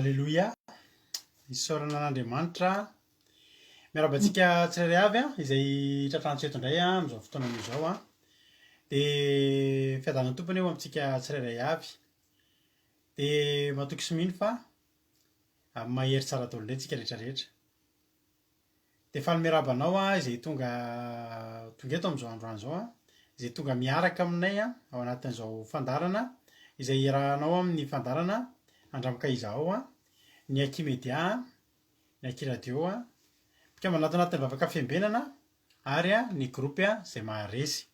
Aleloia! Isaorana an'Andriamanitra. Miarahaba antsika tsirairay avy izay tratrantsika eto indray amin'izao fotoana izao. Dia fiadanan'ny Tompo anie ho amintsika tsirairay avy. Dia matoky sy mino fa mahery tsara daholo indray tsika rehetra rehetra. Dia faly miarahaba anao aho izay tonga tonga eto amin'izao androany izao an, izay tonga miaraka aminay an, ao anatin'izao fandaharana izay iarahanao amin'ny fandaharana Andramka Izahao an, ny Aky Media an, ny Aky Radio an, mpikambana ato anatin'ny vavaka fiambenana ary an, ny groupe an, izay maharesy.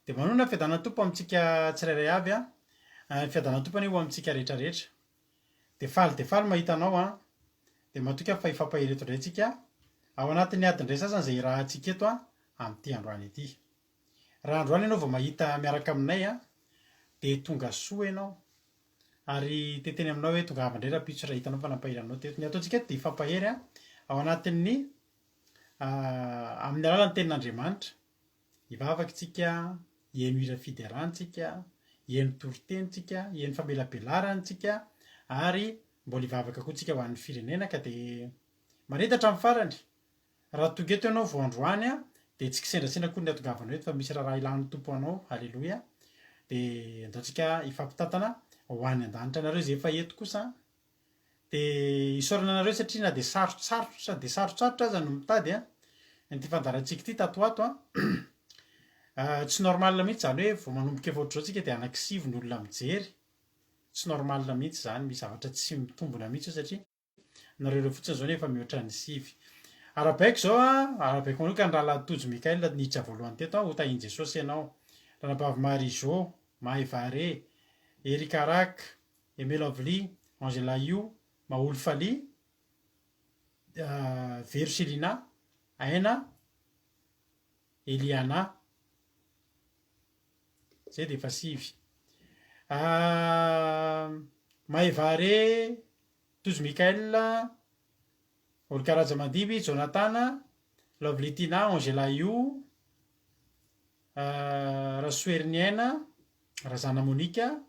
Dia manonona fiadanan'ny Tompo amintsika tsirairay avy an, ny fiadanan'ny Tompo anie ho amintsika rehetra rehetra. Dia faly dia faly mahita anao an! Dia matoky aho fa hifampahery eto indray tsika ao anatin'ny adiny iray sasany izay hirahantsika eto an amin'ity androany ity. Raha androany ianao vao mahita miaraka aminay an, dia tonga soa ianao. Ary te hiteny aminao hoe tongava indray rahampitso raha hitanao fa nampahery anao teto. Ny ataontsika eto dia hifampahery an ao anatin'ny amin'ny alalan'ny tenin'Andriamanitra. Hivavaka tsika, hihaino hira fiderana tsika, hihaino toriteny tsika, hihaino famelabelarana tsika ary mbola hivavaka koa tsika ho an'ny firenena ka dia mareta hatramin'ny farany. Raha tonga eto ianao vao androany dia tsy kisendrasendra akory ny hatongavanao eto fa misy raharaha ilan'ny Tompo anao, Aleloia. Dia andao tsika hifampitantana ho any an-danitra. Nareo izay efa eto kosa Dia isaorana anareo satria na dia sarotsarotra dia sarotsarotra aza no mitady an, ity fandaharantsika ity tato ho ato an, tsy normal mihitsy izany hoe vao manomboka efa ohatr'izao tsika dia anankisivy ny olona mijery, tsy normal mihitsy izany, misy zavatra tsy mitombina mihitsy eo satria nareo ireo fotsiny izao nefa mihoatra ny sivy. Arahabaiko izao an, arahabaiko manokana ny rahalahy Tojo Mickaël niditra voalohany teto an, ho tahin'i Jesosy ianao, ranabavy Marie Jo, Maivare, Eric Arak, Aimé Lovely, Angela Yu, Maholy Faly, Vero Selina, Aina, Eliana. Zay dia efa sivy. Maevare, Tojo Michael, Olga Rajamandimby, Jonathan, Lovely Tina, Angela Yu, Rasoheriniaina, Razana Monica,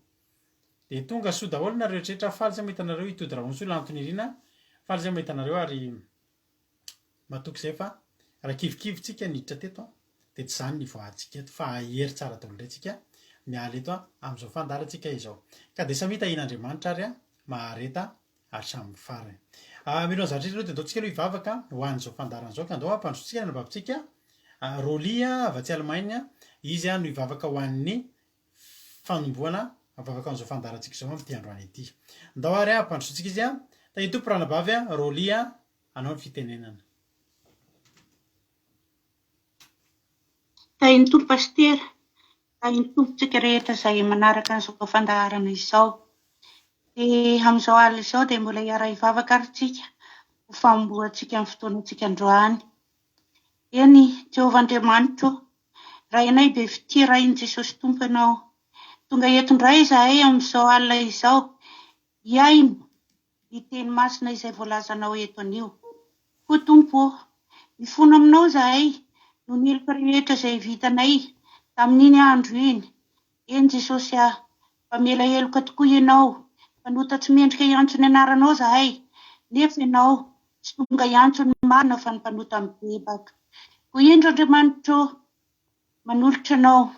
Dia tonga soa daholo nareo rehetra faly zay mahita anareo i Tody Rahonsoa Lanto Nirina faly zay mahita anareo ary matoky zay fa raha kivikivy tsika niditra teto an dia tsy zany ny hivoahantsika eto fa hahery tsara daholo indray tsika miala eto an amin'izao fandaharantsika izao ka dia samia tahian'Andriamanitra ary an mahareta hatramin'ny farany. Mialohan'ny zavatra rehetra aloha dia andao tsika aloha hivavaka ho an'izao fandaharana izao ka andao hampandrosotsika ny anabavitsika Rolly avy atsy Allemagne izy no hivavaka ho an'ny fanombohana vavaka an'izao fandaharantsika izao amin'ity androany ity. Ndao ary hampandrosoantsika izy. Tahin'ny Tompo ranabavy Rolly anao ny fitenenana. Tahin'ny Tompo Pasitera, tahin'ny Tompo tsika rehetra izay manaraka an'izao fandaharana izao. Dia amin'izao alina izao dia mbola hiara-hivavaka ary tsika ho fanombohantsika ny fotoanantsika androany. Eny, Jehovah Andriamanitro ô, Rainay be fitia, Rain'i Jesosy Tompo Ianao. Tonga eto indray izahay amin'izao alina izao hihaino ny teny masina izay voalazanao eto anio. Koa Tompo ô, mifona aminao izahay noho ny heloka rehetra izay vitanay tamin'iny andro iny. Eny Jesosy ah, mpamela heloka tokoa Ianao, mpanota tsy mendrika hiantso ny anaranao izahay, nefa Ianao tsy tonga hiantso ny marina fa ny mpanota mibebaka. Koa indro Andriamanitra ô, manolotra Anao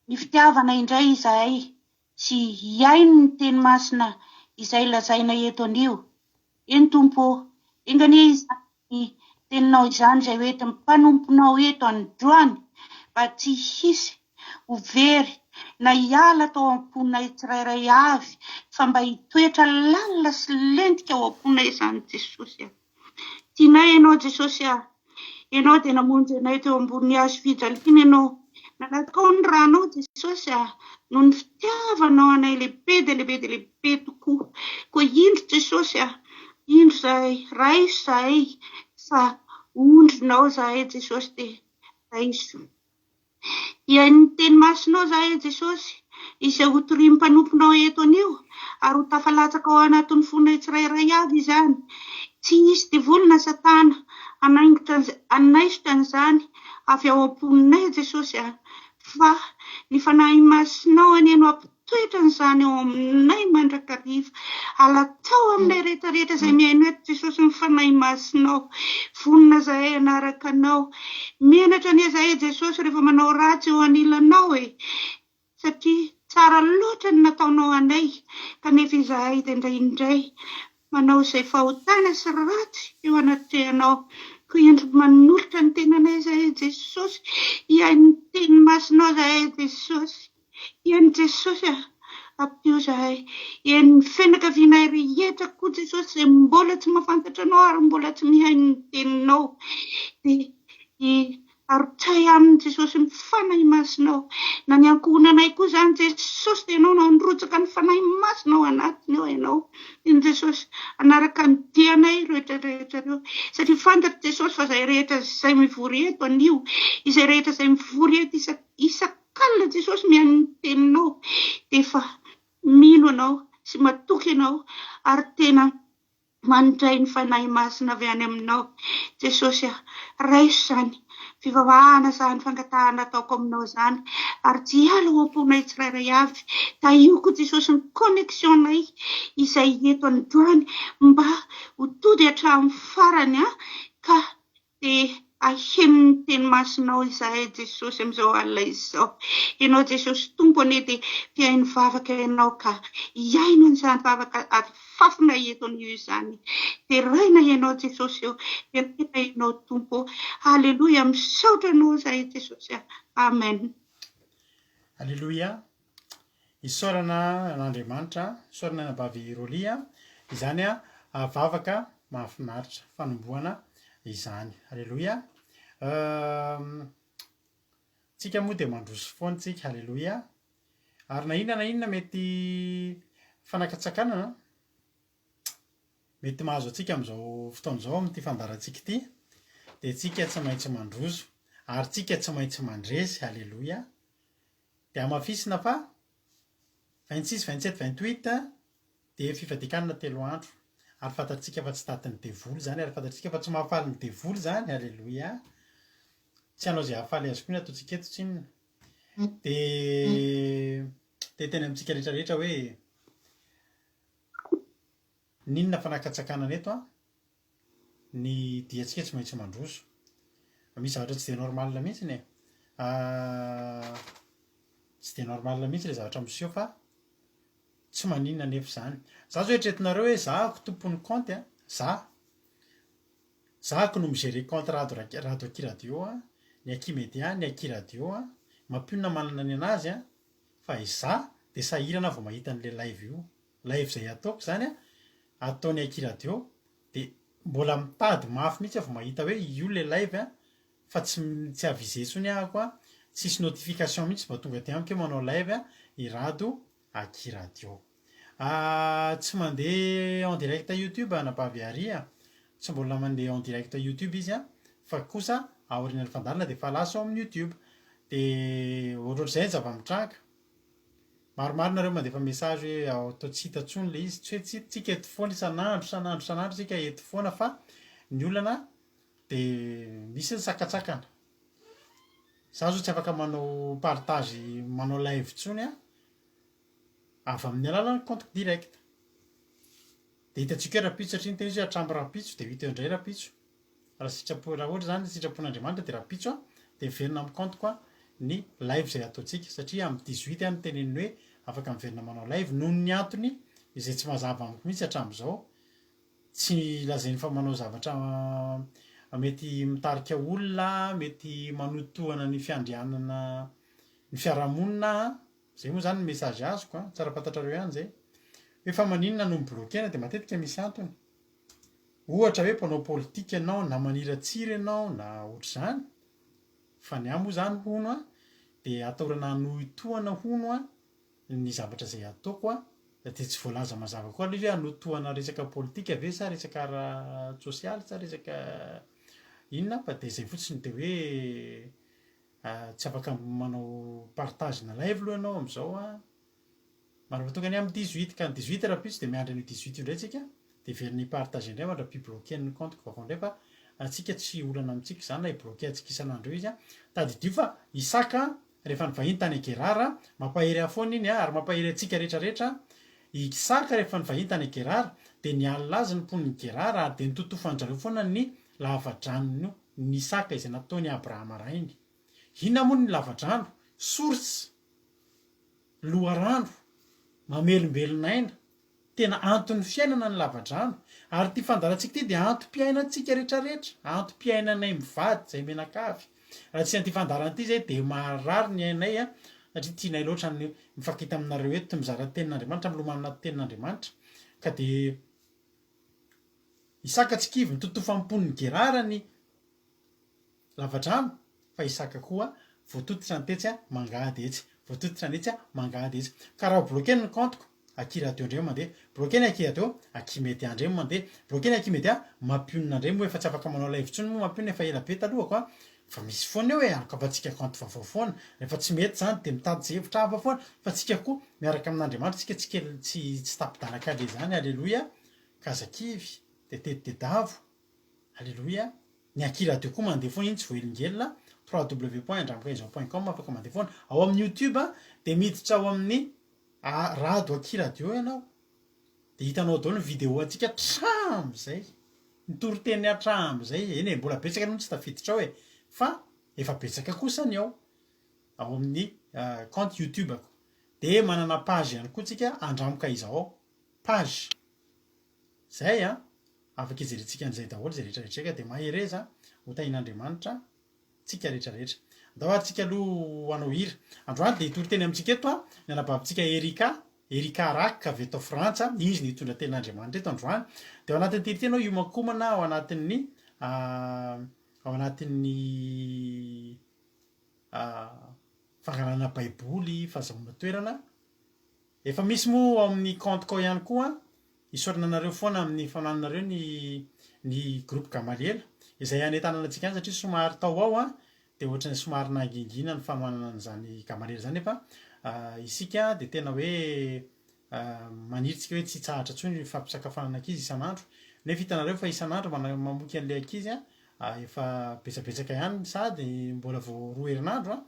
ny fitiavana indray izahay sy hihaino ny teny masina izay lazaina eto anio. Eny Tompo ô, enga anie izany teninao izany izay hoentin'ny mpanomponao eto androany mba tsy hisy ho very na hiala tao am-ponay tsirairay avy fa mba hitoetra lalina sy lentika ao am-ponay izany Jesosy a! Tianay Ianao Jesosy a! Ianao dia namonjy anay teo ambonin'ny hazo fijaliana Ianao. Nalatsakao ny ranao Jesosy a! Noho ny fitiavanao anay lehibe dia lehibe dia lehibe tokoa. Koa indro Jesosy a! Indro izahay, raiso izahay fa ondrinao izahay Jesosy dia raiso. Hihaino ny teny masinao izahay, Jesosy, izay ho torian'ny mpanomponao eto anio, ary ho tafalatsaka ao anatin'ny fonay tsirairay avy izany. Tsy hisy devoly na Satana hanaingotra hanaisotra an'izany avy ao am-ponay, Jesosy a! Fa ny Fanahy Masinao anie no hampitoetra an'izany. izany ao aminay mandrakariva. Alatsaho aminay rehetra rehetra izay mihaino eto Jesosy ny Fanahy Masinao. Vonona izahay hanaraka Anao. Menatra anie izahay Jesosy rehefa manao ratsy eo anilanao e! Satria tsara loatra ny nataonao anay kanefa izahay dia indraindray manao izay fahotana sy ratsy eo anatrehanao. Koa indro manolotra ny tenanay izahay Jesosy, hihaino ny teny masinao izahay Jesosy. Eny Jesosy a! Ampio izahay. Eny ny fianakavianay rehetra koa Jesosy izay mbola tsy mahafantatra Anao ary mbola tsy mihaino ny teninao. Dia arotsay aminy Jesosy ny Fanahy Masinao. Na ny ankohonanay koa izany Jesosy dia Ianao no handrotsaka ny Fanahy Masina ao anatiny ao Ianao. Eny Jesosy, hanaraka ny dianay ireo rehetra rehetra ireo. Satria fantatro Jesosy fa izay rehetra izay mivory eto anio, izay rehetra izay mivory eto isak' Kalina Jesosy mihaino ny teninao dia efa mino anao sy matoky anao ary tena mandray ny Fanahy Masina avy any aminao Jesosy ah raiso izany fivavahana izany fangatahana ataoko aminao izany ary tsy hiala ao am-ponay tsirairay avy tahio koa Jesosy ny connexion-nay izay eto androany mba ho tody hatramin'ny farany ah ka Dia aheno ny teny masinao izahay Jesosy amin'izao alina izao. Ianao Jesosy Tompo anie dia mpihaino vavaka Ianao ka hihaino an'izany vavaka afafinay eto anio izany. Deraina Ianao Jesosy ô, deraina Ianao Tompo ô. Aleloia, misaotra Anao izahay Jesosy a. Amen. Aleloia. Isaorana an'Andriamanitra, isaorana anabavy Rolly a, izany a vavaka mahafinaritra fanombohana izany. Aleloia. Tsika moa dia mandroso foana tsika, aleloia. Ary na inona na inona mety fanakatsakanana mety mahazo antsika amin'izao fotoana izao amin'ity fandaharantsika ity dia tsika tsy maintsy mandroso ary tsika tsy maintsy mandresy, aleloia. Dia hamafisina fa 26, 27, 28 dia fifadian-kanina telo andro. Ary fantatsika fa tsy datin'ny devoly izany, ary fantatsika fa tsy mahafaly ny devoly izany, aleloia. Tsy hanao izay hahafaly azy koa ny ataontsika eto tsinona. Dia te hiteny amintsika rehetra rehetra hoe n'inona fanakatsakanana eto an, ny diantsika tsy maintsy mandroso. Misy zavatra tsy dia normal mihitsy e. Tsy dia normal mihitsy ilay zavatra miseho fa tsy maninona anefa izany. Za zao eritreretinareo hoe zahako tompon'ny compte a, za. Zahako no mi-gérer compte rado rado aky radio a, ny aky media, ny aky radio a, mampionona manana ny anazy a, fa izaho dia sahirana aho vao mahita an'ilay live io. Live izay ataoko izany a, ataon'i Aky Radio dia mbola mitady mafy mihitsy aho vao mahita hoe io ilay live a, fa tsy tsy avisé intsony ahako a, tsisy notification mihitsy mba tonga aty amiko hoe manao live a i Rado Aky Radio. Tsy mandeha en direct YouTube anabavy Ari a, tsy mbola mandeha en direct YouTube izy a, fa kosa aorianan'ny fandaharana dia efa lasa ao amin'ny YouTube. Dia ohatrohatr'izay ny zava-mitranga. Maromaro nareo mandefa message hoe ao toa tsy hita tsony le izy, tsy hoe tsy hita, tsika eto foana isan'andro isan'andro isan'andro tsika eto foana fa ny olana de misy ny sakatsakana. Za zao tsy afaka manao partage manao live tsony an, avy amin'ny alalan'ny compte direct. De hitantsika eo rahampitso satria niteny izy hoe hatramin'ny rahampitso de ho hita eo indray rahampitso. Raha sitrapo, raha ohatra izany sitrapon'Andriamanitra dia rahampitso an, dia miverina amin'ny compte-ko an ny live izay ataontsika, satria amin'ny 18 aho no teneniny hoe afaka miverina manao live, noho ny antony izay tsy mazava amiko mihitsy hatramin'izao, tsy lazainy fa manao zavatra mety mitarika olona, mety manotohana ny fiandrianana ny fiarahamonina aho, izay moa izany ny message azoko an, tsara fantatrareo ihany izay, hoe fa maninona no mi-bloquer-na dia matetika misy antony. Ohatra hoe mpanao politika ianao na maniratsira ianao na ohatr'izany, fa ny ahy moa izany hono an, dia atahorana hanohitohana hono an ny zavatra izay ataoko an, dia tsy voalaza mazava koa aloha izy hoe hanohitohana resaka politika ve sa resaka ara-tsosialy sa resaka inona fa dia izay fotsiny dia hoe tsy afaka manao partage na live aloha ianao amin'izao an. Mandrapa tonga ny amin'ny 18 ka ny 18 rahampitso dia miandry an'io 18 io indray tsika dia hiverina hi-partager indray mandra-pi-bloquer ny compte-ko vaovao indray fa antsika tsy olana amintsika izany na hi-bloquer antsika isan'andro eo izy an. Tadidio fa isaka. rehefa nivahiny tany Gerara, mampahery ahy foana iny ary mampahery antsika rehetra rehetra, i Isaka rehefa nivahiny tany Gerara dia nialona azy ny mponin'i Gerara ary dia nototofan-dry zareo foana ny lava-dranon'i Isaka izay nataon'i Abrahama rainy. Inona moa ny lava-drano? Source, loharano, mamelombelona aina. Tena anton'ny fiainana ny lava-drano. Ary ity fandaharantsika ity dia antom-piainantsika rehetrarehetra, antom-piainanay mivady izay mianakavy. Raha tsy an'ity fandaharana ity izay dia marary ny ainay satria tianay loatra ny mifankahita aminareo eto, mizara tenin'Andriamanitra, milomano anaty tenin'Andriamanitra. Ka dia Isaka tsy kivy, mitotofa amin'ny mponin'i Gerara ny. Lavadrano fa Isaka koa voatototra ny tetsy a mangady etsy voatototra ny etsy a mangady etsy ka raha bloquer ny compte-ko aky radio ndray mandeha bloquer ny aky radio aky media ndray mandeha bloquer ny aky media mampionona ndray moa efa tsy afaka manao live intsony moa mampionona efa ela be talohako a fa misy foana eo e anokavantsika compte vaovao foana rehefa tsy mety zany de mitady ze hevitra hafa foana fa tsika koa miaraka amin'Andriamanitra tsika tsy kely tsy tsy tapi-dalan-kaleha zany aleloia ka aza kivy de teditedavo Aleloia! Ny aky radio koa mandeha foana iny tsy voahelingelina, www point andramokaiza point com afaka mandeha foana. Ao amin'ny youtube dia miditra ao amin'ny rado aky radio ianao dia hitanao daholo ny vidéo antsika hatramin'izay, ny toriteny hatramin'izay, eny e mbola betsaka aloha ny tsy tafiditra ao e, fa efa betsaka kosa ny ao, ao amin'ny compte youtube-ko. Dia manana page ihany koa tsika andramokaiza ao, page. Zay an! Afaka ijerentsika an'izay daholo izay rehetra rehetra ka dia mahereza ho tahian'Andriamanitra tsika rehetra rehetra. Andao ary tsika aloha hanao hira. Androany dia hitory teny amintsika eto ny anabavintsika Erika, Erika Rack avy eto Frantsa, izy no hitondra tenin'Andriamanitra eto androany. Dia ao anatin'ity hira ity ianao hiomankomana ao anatin'ny ao anatin'ny fangalana baiboly, fahazahoana toerana. Efa misy moa ao amin'ny compte-ko ao ihany koa, isaorana anareo foana amin'ny fanohananareo ny ny groupe Gamaliela, izay hanentanana antsika ihany satria somary tao ao an, dia ohatran'ny somary nangingina ny fanohanana an'izany Gamaliela izany nefa isika dia tena hoe maniry tsika hoe tsy hitsahatra intsony ny fampisakafoanana ankizy isan'andro, nefa hitanareo fa isan'andro mamoky an'ilay ankizy an, efa betsabetsaka ihany sady mbola vao roa herinandro an,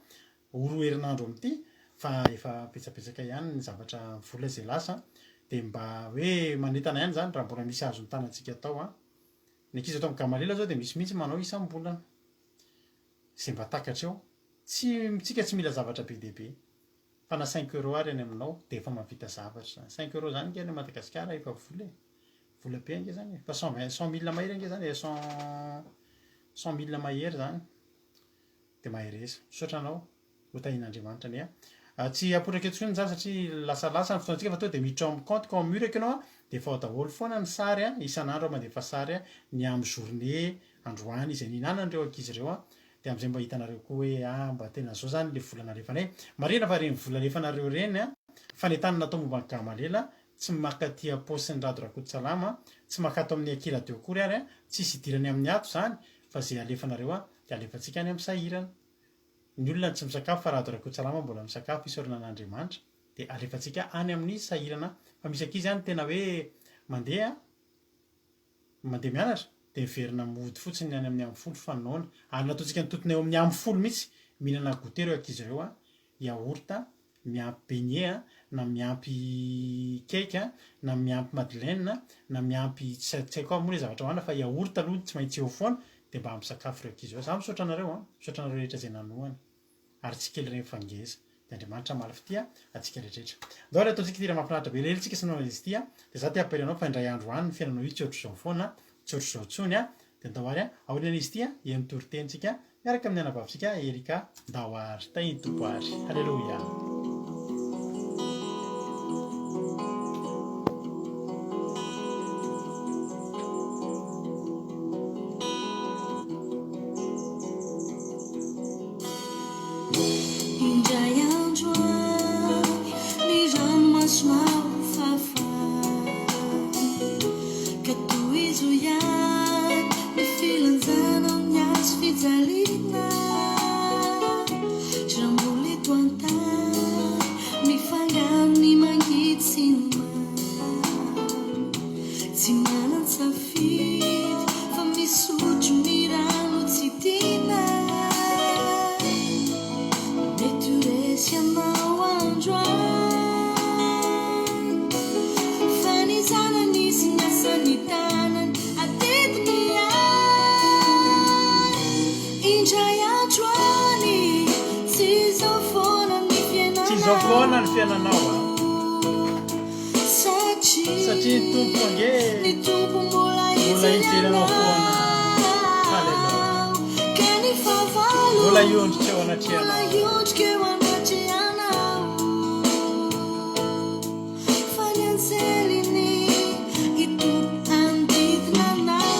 Ho roa herinandro amin'ity fa efa betsabetsaka ihany ny zavatra vola izay lasa dia mba hoe manentana ihany izany raha mbola misy azon'ny tanantsika atao an! Ny ankizy ato amin'ny Gamaliela izao dia misy mihitsy manao isam-bolana izay mba takatra eo. Tsy, tsika tsy mila zavatra be dia be fa na cinq euros ary any aminao dia efa mahavita zavatra izany. Cinq euros izany ange any Madagasikara efa vola e! Vola be ange izany e! Efa cent vingt, cent mille mahery ange izany e, cent, cent mille mahery izany. Dia mahereza. Misaotra anao. Ho tahian'Andriamanitra anie a. Tsy hapotraka eto intsony izany satria lasalasa ny fotoantsika fa tonga dia miditra ao amin'ny compte ko ao amin'ny mur-ko ianao a, dia efa ao daholo foana ny sary a, isan'andro aho mandefa sary a, ny amin'ny journée androany izay nihinanan'ireo ankizy ireo a, dia amin'izay mba hitanareo koa hoe ah mba tena zao izany ilay vola nalefanay. Marihina fa ireny vola alefanareo ireny a, fanentanana atao momba ny Gamaliela, tsy maka aty am-paosin'i Rado Rakototsalama, tsy maka ato amin'ny Aky Radio akory ary a, tsisy idirany amin'ny ato izany fa izay alefanareo a, Dia alefantsika any amin'ny sahirana. Ny olona tsy misakafo fa Rado Rakotsalama mbola misakafo isaorana an'Andriamanitra. Dia alefantsika any amin'ny sahirana. Fa misy ankizy any tena hoe mandeha mandeha mianatra dia miverina mody fotsiny any amin'ny amin'ny folo fa noana. Ary nataontsika nitontona eo amin'ny amin'ny folo mihitsy mihinana goûter ireo ankizy ireo an. Yaourt miampy beignet a, na miampy cake a, na miampy madeleine na miampy tsy tsy haiko aby moa le zavatra hohanina fa yaourt aloha tsy maintsy eo foana de mba ampy sakafo ireo ankizy ireo. Za misaotra anareo an, misaotra anareo rehetra izay nanohana ary tsy kely ireny fa ngeza. De Andriamanitra hamaly fitia antsika rehetrarehetra. Ndao ary ataontsika ity hira mahafinaritra be lelitsika sy nanao izy ity a, de za te hampahery anao fa indray andro any ny fiainanao io tsy ohatr'izao foana, tsy ohatr'izao intsony a, de ndao ary a, aorian'izy ity a, heno toriteny tsika Miaraka amin'ny anabavintsika Erika Ndao ary tahin'ny Tompo ary. Haleloia. Indray andro any ny ranomasonao fafana ka tohizo ihany ny filanjana ny hazo fijaliana raha mbola eto an-tany. Satria ny Tompo ange Ny Tompo mbola mbola hijery hijery anao foana. anao. Haleloia. Ka ny fahavalo Mbola hiondrika eo mbola anatrehanao. hiondrika eo anatrehanao. Fa ny anjeliny hitoby hanodidina anao.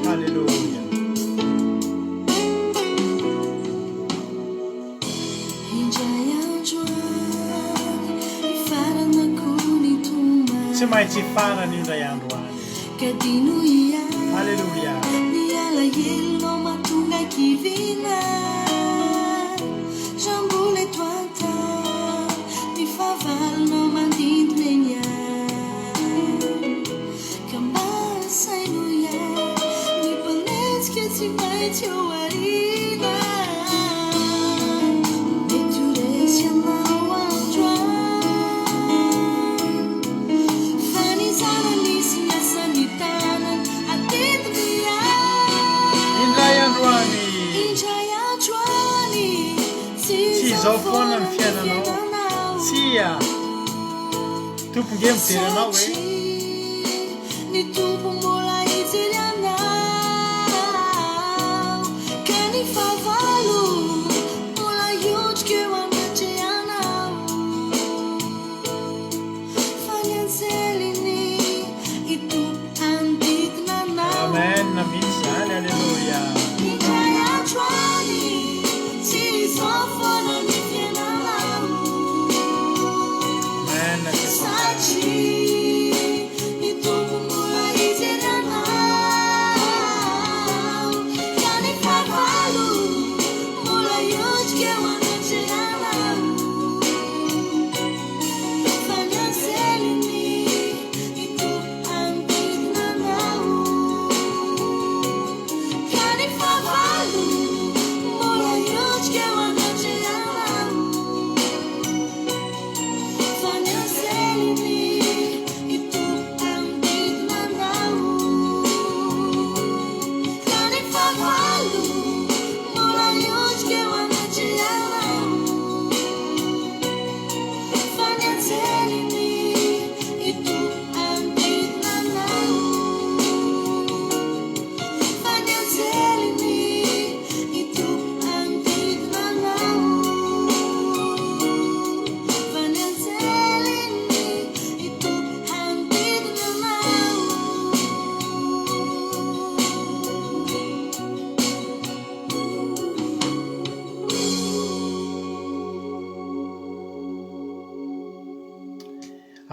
Haleloia. Indray andro any, hifarana koa ny tomany. Tsy maintsy hifarana io indray andro any. Ka adino ihany Haleloia. ny alahelonao mahatonga kiviana. Raha mbola eto an-tany, ny fahavalonao mandindona eny ihany. Ka mba saino ihany, ny mpanenjika tsy maintsy ho ariana. Mety ho resy ianao androany, fa ny zanany sy ny asan'ny tanany adidiny ihany. Indray andro any. Indray andro any, tsy Tsy izao izao foana foana ny ny fiainanao. fiainanao. Tsia. Tompo nge mijery anao e. Satria ny Tompo mbola hijery anao, ka ny fahavalo mbola hiondrika eo anatrehanao. Fa ny anjeliny hitoby hanodidina anao. Amen mihitsy izany, aleloia. Indray andro any, tsy izao foana ny fiainanao. Amen Jesosy. Satria ny Tompo mbola hijery anao, ka ny fahavalo mbola hiondrika eo anatrehanao. Fa ny anjeliny hitoby hanodidina anao, ka ny fahavalo mbola hiondrika eo anatrehanao. Fa ny anjeliny hitoby hanodidina anao, ka ny fahavalo mbola hiondrika eo anatrehanao. Fa ny anjeliny hitoby hanodidina anao, fa ny anjeliny hitoby hanodidina anao, fa ny anjeliny hitoby hanodidina anao.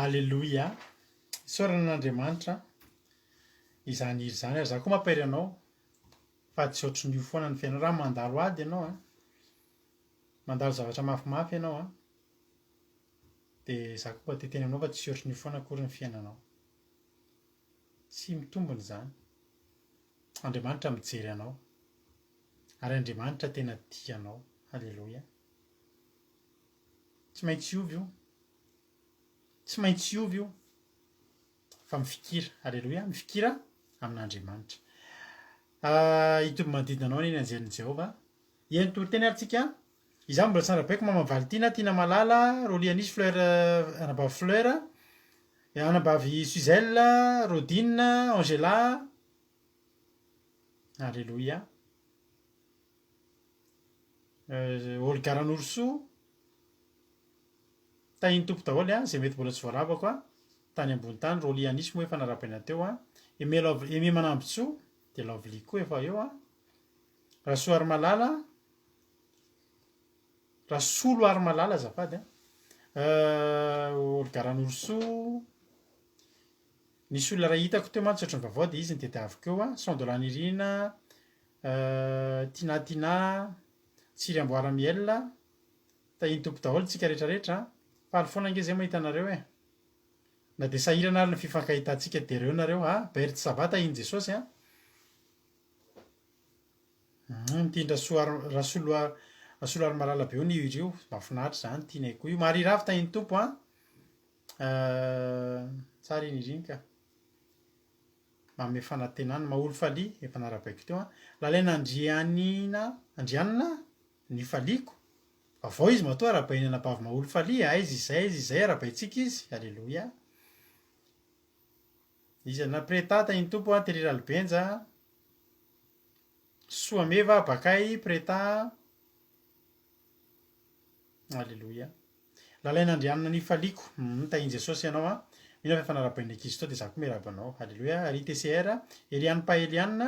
Aleloia. Isaorana an'Andriamanitra izany hira izany ary za koa mampahery anao fa tsy ohatrin'io foana ny fiainana. Raha mandalo ady ianao an, mandalo zavatra mafimafy ianao an, dia za koa mba te hiteny aminao fa tsy ohatrin'io foana akory ny fiainanao. Tsy mitombina izany. Andriamanitra mijery anao. Ary Andriamanitra tena tia anao. Haleloia. Tsy maintsy hiova io. Tsy maintsy hiova io. Fa mifikira. Haleloia. Mifikira amin'Andriamanitra. Ah, hitoby manodidina anao anie ny anjelin'i Jehovah. Eny toriteny ary tsika. Izaho mbola tsy narabaiko Mama Valentina, Tiana Malala, Rolly Anisy, Fleur, anabavy Fleur, anabavy Suzelle, Rodine, Angela. Alléluia. Olga Ranorosoa. Tahin'ny Tompo daholo a, izay mety mbola tsy voarabako a. Tany ambony tany, Rolly Anisy moa efa narabaina teo a. Aimé Love, Aimé Manambintsoa, dia Lovely koa efa eo a. Rasoarimalala, Rasolo Arimalala azafady a. Olga Ranorosoa, nisy olona iray hitako teo mantsy ohatran'ny vaovao dia izy no tadiaviko eo a. Sandola Nirina, Tinah Tinah, Tsiry Amboara Miel, tahin'ny Tompo daholo tsika rehetra rehetra a. Faly foana ange zay mahita anareo e. Na dia sahirana ary ny fifankahitantsika dereo nareo a. Bert ça va tahin'i Jesosy a. Mitindra Rasolo Rasoloarimalala be hono io hira io, mahafinaritra izany, tianay koa io. Maria Ravo tahin'ny Tompo an! Tsara iny hira iny ka. Manome fanantenana. Maholy Falia, efa narahabaiko teo an. Lalaina Andrianina, Andrianina, nifaliako. Vaovao izy matoa arahabain'ny anabavy Maholy Falia, aiza izay, aiza izay, arahabaintsika izy. Aleloia. Iza na Preta tahin'ny Tompo an, Terry Ralibenja, Soameva, Bakay, Preta, Aleloia. Lalaina Andrianina nifaliako. Hum, tahin'i Jesosy ianao an. Mino aho fa efa narahabain'ny ankizy tao dia za koa miarahaba anao. Aleloia. Ry TCR, Eliane Pa Eliane.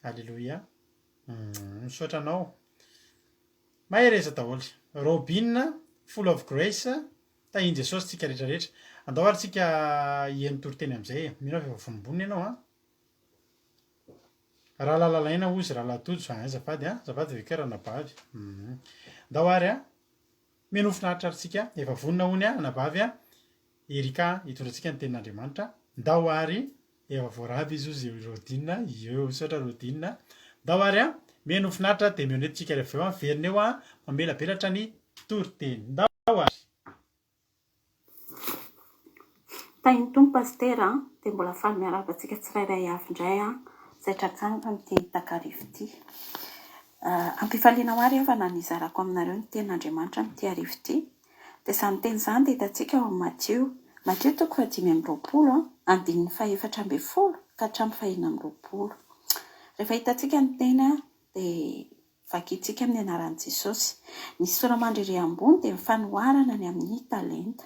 Aleloia. Hum, misaotra anao. Mahereza daholo. Robin, Full of Grace, tahin'i Jesosy tsika rehetra rehetra. Andao ary tsika hiheno toriteny amin'izay e. Mino aho fa efa vonombonona ianao an. Rahalahy Lalaina hozy Rahalahy Tojo an, azafady an, azafady Vicaire anabavy. Hum. Ndao ary an. Mino finaritra ary tsika, efa vonona hono an, anabavy an. Erika hitondra antsika ny tenin'Andriamanitra. Ndao ary, efa voarabo izy hozy Rodine, eo misaotra Rodine. Ndao ary an, mino finaritra dia mihaona eto tsika rehefa avy eo an, miverina eo an, mamelabelatra ny toriteny. Ndao ary. Tahin'ny Tompo Pasitera a! Dia mbola faly miarahaba antsika tsirairay avy indray aho izay tratraniko amin'ity takariva ity. Ampifaliana ho ahy ry havana ny hizarako aminareo ny tenin'Andriamanitra amin'ity hariva ity. Dia izany teny izany dia hitantsika ao amin'ny Matio. Matio toko fahadimy amby roapolo, andininy fahefatra ambin'ny folo ka hatramin'ny fahenina amby roapolo. Rehefa hitantsika ny teny dia Vakintsika amin'ny anaran'i Jesosy. Ny sora-mandry ery ambony dia ny fanoharana ny amin'ny talenta.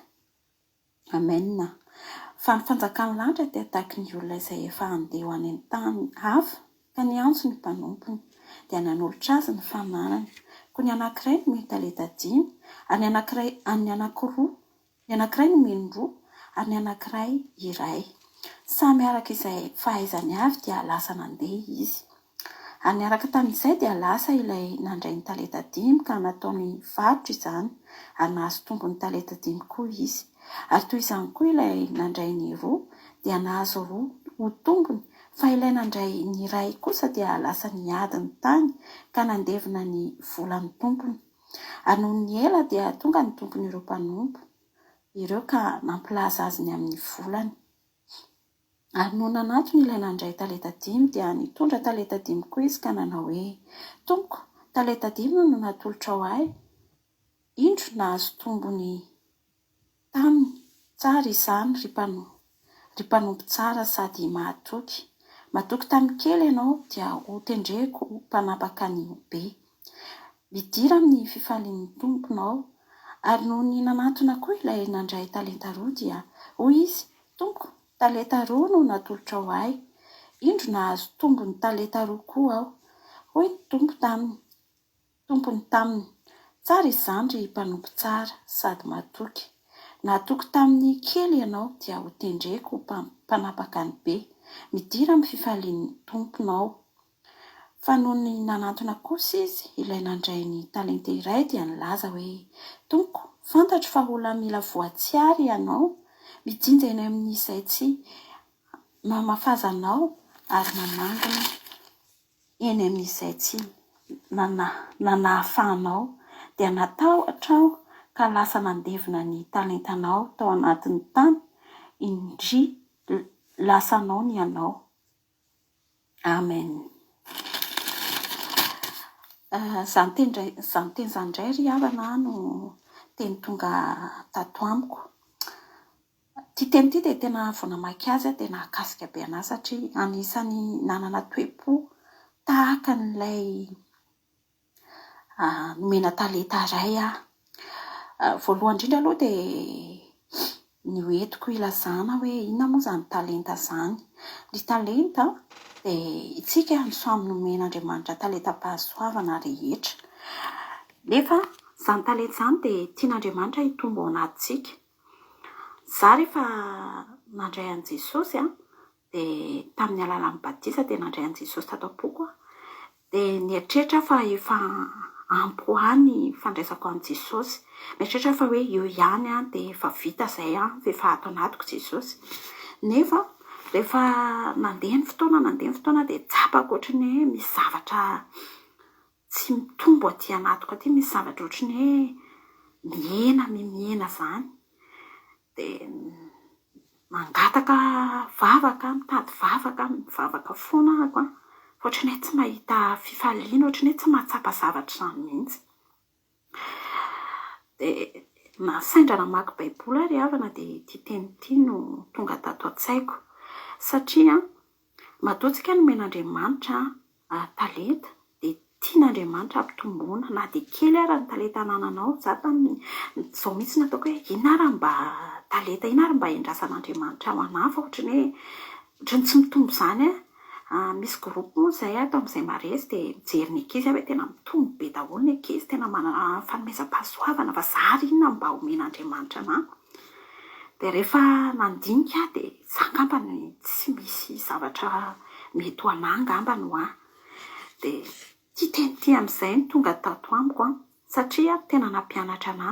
Amen. Fa ny fanjakan'ny lanitra dia tahaky ny olona izay efa handeha ho any an-tany hafa ka niantso ny mpanompony, dia nanolotra azy ny fananany. Koa ny anankiray nomeny talenta dimy, ary ny anankiray, ary ny anankiroa, Ny anankiray nomeny roa ary ny anankiray iray. Samy araka izay fahaizany avy dia lasa nandeha izy. Ary niaraka tamin'izay dia lasa ilay nandray ny talenta dimy ka nataony varotra izany ary nahazo tombony talenta dimy koa izy. Ary toy izany koa ilay nandray ny roa dia nahazo roa ho tombony fa ilay nandray ny iray kosa dia lasa niady ny tany ka nandevina ny volan'ny tompony. Ary nony ny ela dia tonga ny tompon'ireo mpanompo ireo ka nampilaza azy ny amin'ny volany. Ary nony nanatona ilay nandray talenta dimy dia nitondra talenta dimy koa izy ka nanao hoe, Tompoko, talenta dimy no natolotrao ahy, indro nahazo tombony taminy. Tsara izany, ry ry mpanompo tsara sady mahatoky. Matoky tamin'ny kely ianao, dia hotendreko ho mpanapaka ny be. Midira amin'ny fifalian'ny Tomponao. Ary nony nanantona koa ilay nandray talenta roa, dia hoy izy, Tompoko, talenta roa no natolotrao ahy. Indro nahazo tombony talenta roa koa aho. Hoy ny Tompo taminy, Tompony taminy, Tsara izany, ry mpanompo tsara sady matoky. Nahatoky tamin'ny kely ianao, dia hotendreko ho mpanapaka ny be. Midira amin'ny fifalian'ny Tomponao. Fa nony nanantona kosa izy, ilay nandray ny talenta iray dia nilaza hoe, Tompoko, fantatro fa olona mila voatsiary ianao, mijinja eny amin'izay tsy namafazanao ary manangona eny amin'izay tsy nanahafahanao, dia natahotra aho ka lasa nandevina ny talentanao tao anatin'ny tany, indry lasanao ny anao. Amen. Izany teny indray, izany teny izany indray ry havana no teny tonga tato amiko. Ity teny ity dia tena vao namaky azy aho dia nahakasika be an'ahy satria anisan'ny nanana toe-po tahaka an'ilay nomena talenta iray aho. Voalohany indrindra aloha dia ny ho entiko hilazana hoe inona moa izany talenta izany. Ny talenta dia isika no samy nomen'Andriamanitra talentam-pahasoavana rehetra. Nefa izany talenta izany dia tian'Andriamanitra hitombo ao anatintsika. Izaho rehefa nandray an'i Jesosy dia tamin'ny alalan'ny batisa dia nandray an'i Jesosy tato am-poko aho. Dia nieritreritra aho fa efa ampy ho ahy ny fandraisako an'i Jesosy. Mieritreritra aho fa hoe eo ihany aho dia efa vita izay aho, fa efa ato anatiko Jesosy. Nefa. Rehefa nandeha ny fotoana, nandeha ny fotoana dia tsapako ohatry ny hoe misy zavatra tsy mitombo aty anatiko aty, misy zavatra ohatry ny hoe mihena, mihena izany. Dia mangataka vavaka, mitady vavaka, mivavaka foana ahako an, fa ohatry ny hoe tsy mahita fifaliana, ohatry ny hoe tsy mahatsapa zavatra izany mihitsy. Dia na sendra namaky baiboly aho ry havana dia ity teny ity no tonga tato an-tsaiko. Satria matoa tsika nomen'Andriamanitra talenta dia tian'Andriamanitra hampitomboina na dia kely ara ny talenta anananao. Za tamin'ny izao mihitsy no ataoko hoe inona ara mba talenta, inona ary mba endrasan'Andriamanitra ho anà fa ohatry ny hoe ohatry ny tsy mitombo izany aho. Misy groupe moa izay ato amin'izay maresy dia mijery ny ankizy aho hoe tena mitombo be daholo ny ankizy, tena manana fanomezam-pahasoavana fa za ary inona no mba omen'Andriamanitra anà? Dia rehefa nandinika aho dia za angamba ny tsy misy zavatra mety ho anà angamba no ahy. Dia ity teny ity amin'izay no tonga tato amiko an, satria tena nampianatra anà.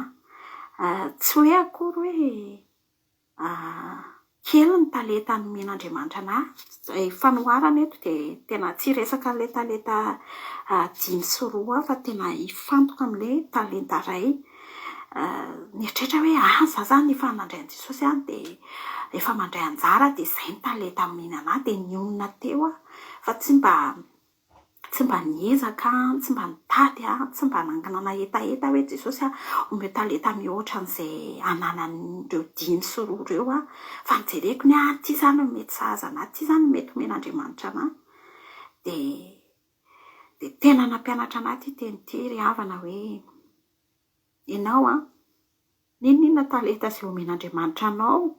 Tsy hoe akory hoe Kely ny talenta nomen'Andriamanitra anà. Izay fanoharana eto dia tena tsy hiresaka an'ilay talenta 5 sy 2 aho fa tena hifantoka amin'ilay talenta iray. Nieritreritra hoe ah, izaho izany efa nandray an'i Jesosy aho dia efa mandray anjara dia izay ny talenta nomeny anà dia nionona teo aho fa tsy mba Tsy mba niezaka aho, tsy mba nitady aho, tsy mba nanana hetaheta hoe Jesosy a, omeo talenta mihoatra an'izay ananan'ireo 5 sy 2 ireo aho. Fa ny jereko ny ahy, ity izany no mety sahaza an'ahy, ity izany no mety omen'Andriamanitra an'ahy. Dia, dia tena nampianatra an'ahy ity teny ity ry havana hoe, ianao an, n'inon'inona talenta izay omen'Andriamanitra anao,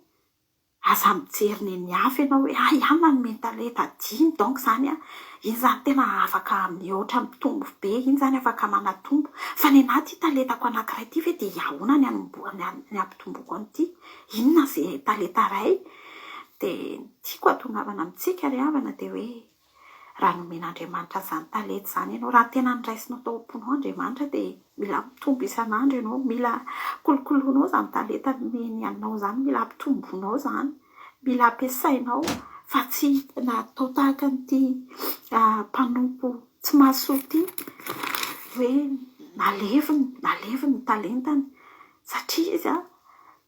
Aza mijery ny an'ny hafa ianao hoe hay any nanome talenta dimy donc izany an, iny izany tena afaka mihoatra mitombo be, iny izany afaka manatombo. Fa ny anà ity talentako anankiray ity ve dia ahoana ny hanombohana ny hampitomboko an'ity? Inona izay talenta iray? Dia ny tiako hahatongavana amintsika ry havana dia hoe Raha nomen'Andriamanitra an'izany talenta izany ianao, raha tena noraisinao tao am-ponao Andriamanitra dia mila mitombo isan'andro ianao, mila kolokoloinao izany talenta nomeny anao izany, mila ampitomboinao izany, mila ampiasainao fa tsy natao tahaka an'ity mpanompo tsy mahasoa ity hoe naleviny, naleviny ny talentany satria izy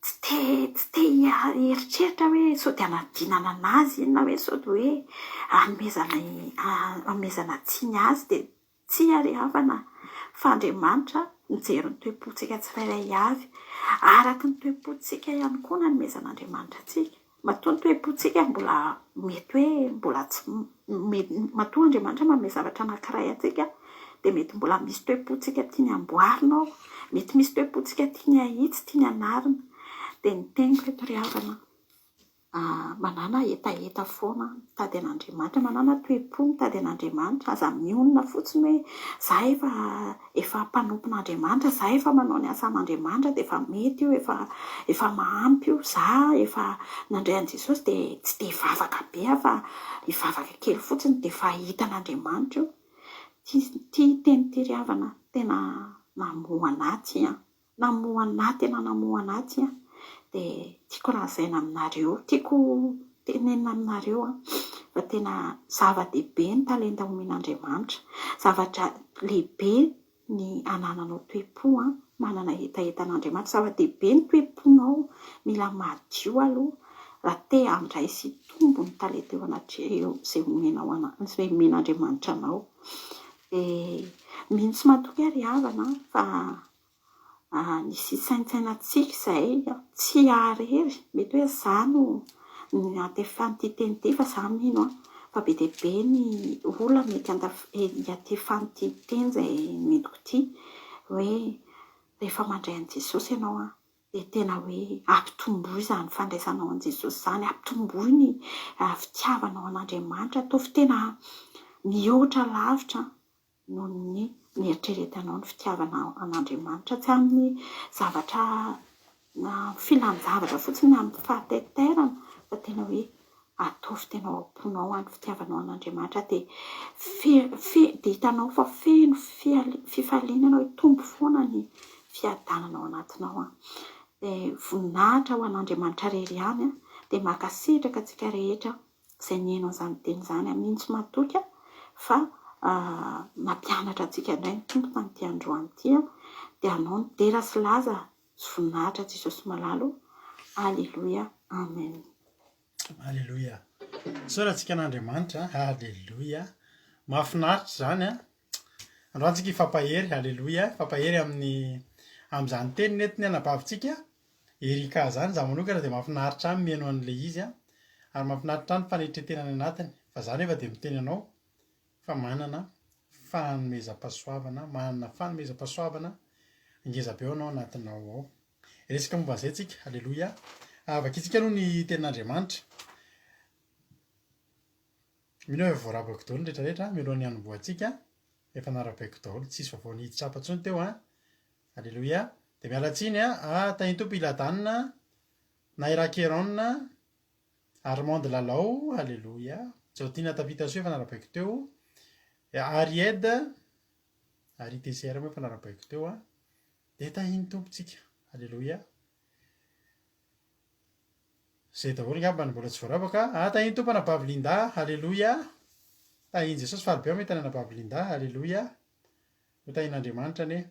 Tsy te tsy te hieritreritra hoe sao dia hanadinana an'azy iny na hoe sao dia hoe hanomezana hanomezana tsiny azy dia tsia ry havana fa Andriamanitra mijery ny toe-pontsika tsirairay avy. Araka ny toe-pontsika ihany koa no hanomezan'Andriamanitra antsika. Matoa ny toe-pontsika mbola mety hoe mbola tsy matoa Andriamanitra manome zavatra anankiray antsika dia mety mbola misy toe-pontsika tiany hamboarina ao, mety misy toe-pontsika tiany hahitsy, tiany hanarina. Dia ny teniko eto ry havana, manàna hetaheta foana mitady an'Andriamanitra, manàna toe-po mitady an'Andriamanitra, aza mionona fotsiny hoe za efa efa mpanompon'Andriamanitra, za efa manao ny asan'Andriamanitra dia efa mety io, efa efa mahampy io, za efa nandray an'i Jesosy dia tsy dia hivavaka be aho fa hivavaka kely fotsiny dia efa hitan'Andriamanitra io. Ity ity teny ity ry havana tena namoha anah ity an! Namoha anah tena namoha anah ity an! Dia tiako lazaina aminareo, tiako tenenina aminareo an, fa tena zava-dehibe ny talenta omen'Andriamanitra, zavatra lehibe ny anananao toe-po an, manana hetaheta an'Andriamanitra, zava-dehibe ny toe-ponao, mila madio aloha raha te handray sy hitombo ny talenta eo anatreha eo izay omenao ana, izay omen'Andriamanitra anao. Dia mino sy matoky aho ry havana fa Nisy saintsainantsika izay tsy ahy irery, mety hoe izaho no niantefan'ity teny ity fa izaho mino fa be dia be ny olona mety hiantefan'ity teny izay nentiko ity hoe rehefa mandray an'i Jesosy ianao dia tena hoe ampitomboy izany fandraisanao an'i Jesosy izany, ampitomboy ny fitiavanao an'Andriamanitra, ataovy tena mihoatra lavitra noho ny nieritreretanao ny fitiavana an'Andriamanitra, tsy amin'ny zavatra filan-javatra fotsiny na amin'ny fahataitairana fa tena hoe ataovy tena ao am-ponao ny fitiavanao an'Andriamanitra dia dia hitanao fa feno fifaliana ianao, hitombo foana ny fiadanana ao anatinao. Dia voninahitra ho an'Andriamanitra irery ihany, dia mankasitraka antsika rehetra. Izay nihaino an'izany teny izany. Mino sy matoky aho fa nampianatra antsika indray ny Tompo tamin'ity androany ity. Dia hanao ny dera sy laza sy voninahitra Jesosy malala o. Aleloia. Amen. Aleloia. Isaorantsika an'Andriamanitra. Aleloia. Mahafinaritra izany an. Androany tsika hifampahery. Aleloia. Hifampahery amin'ny amin'izany teny nentin'ny anabavintsika Erika izany. Izaho manokana dia mahafinaritra ahy ny mihaino an'ilay izy an. Ary mahafinaritra ahy ny fanetren-tena any anatiny. Fa izaho nefa dia miteny anao fa manana fanomezam-pahasoavana, manana fanomezam-pahasoavana ngeza be ao anao anatinao ao. Hiresaka momba an'izay tsika. Aleloia. Vakintsika aloha ny tenin'Andriamanitra. Mino aho efa voarabako daholo ny rehetrarehetra mialohan'ny hanombohantsika. Efa narabaiko daholo, tsisy vaovao niditra hafa intsony teo an. Aleloia. Dia miala tsiny an. Ah, Tahintompo i Ladan, Naira Keron, Armand Lalao, aleloia. Jaotina Tafitasoa efa narabaiko teo. Aried, Ari TCR moa efa narabaiko teo an. Dia tahin'ny Tompo tsika. Aleloia. Zay daholo angamba no mbola tsy voarabaka. Ah, tahin'ny Tompo anabavy Linda. Aleloia. Tahin'i Jesosy faly be aho mahita ny anabavy Linda. Aleloia. Ho tahin'Andriamanitra anie.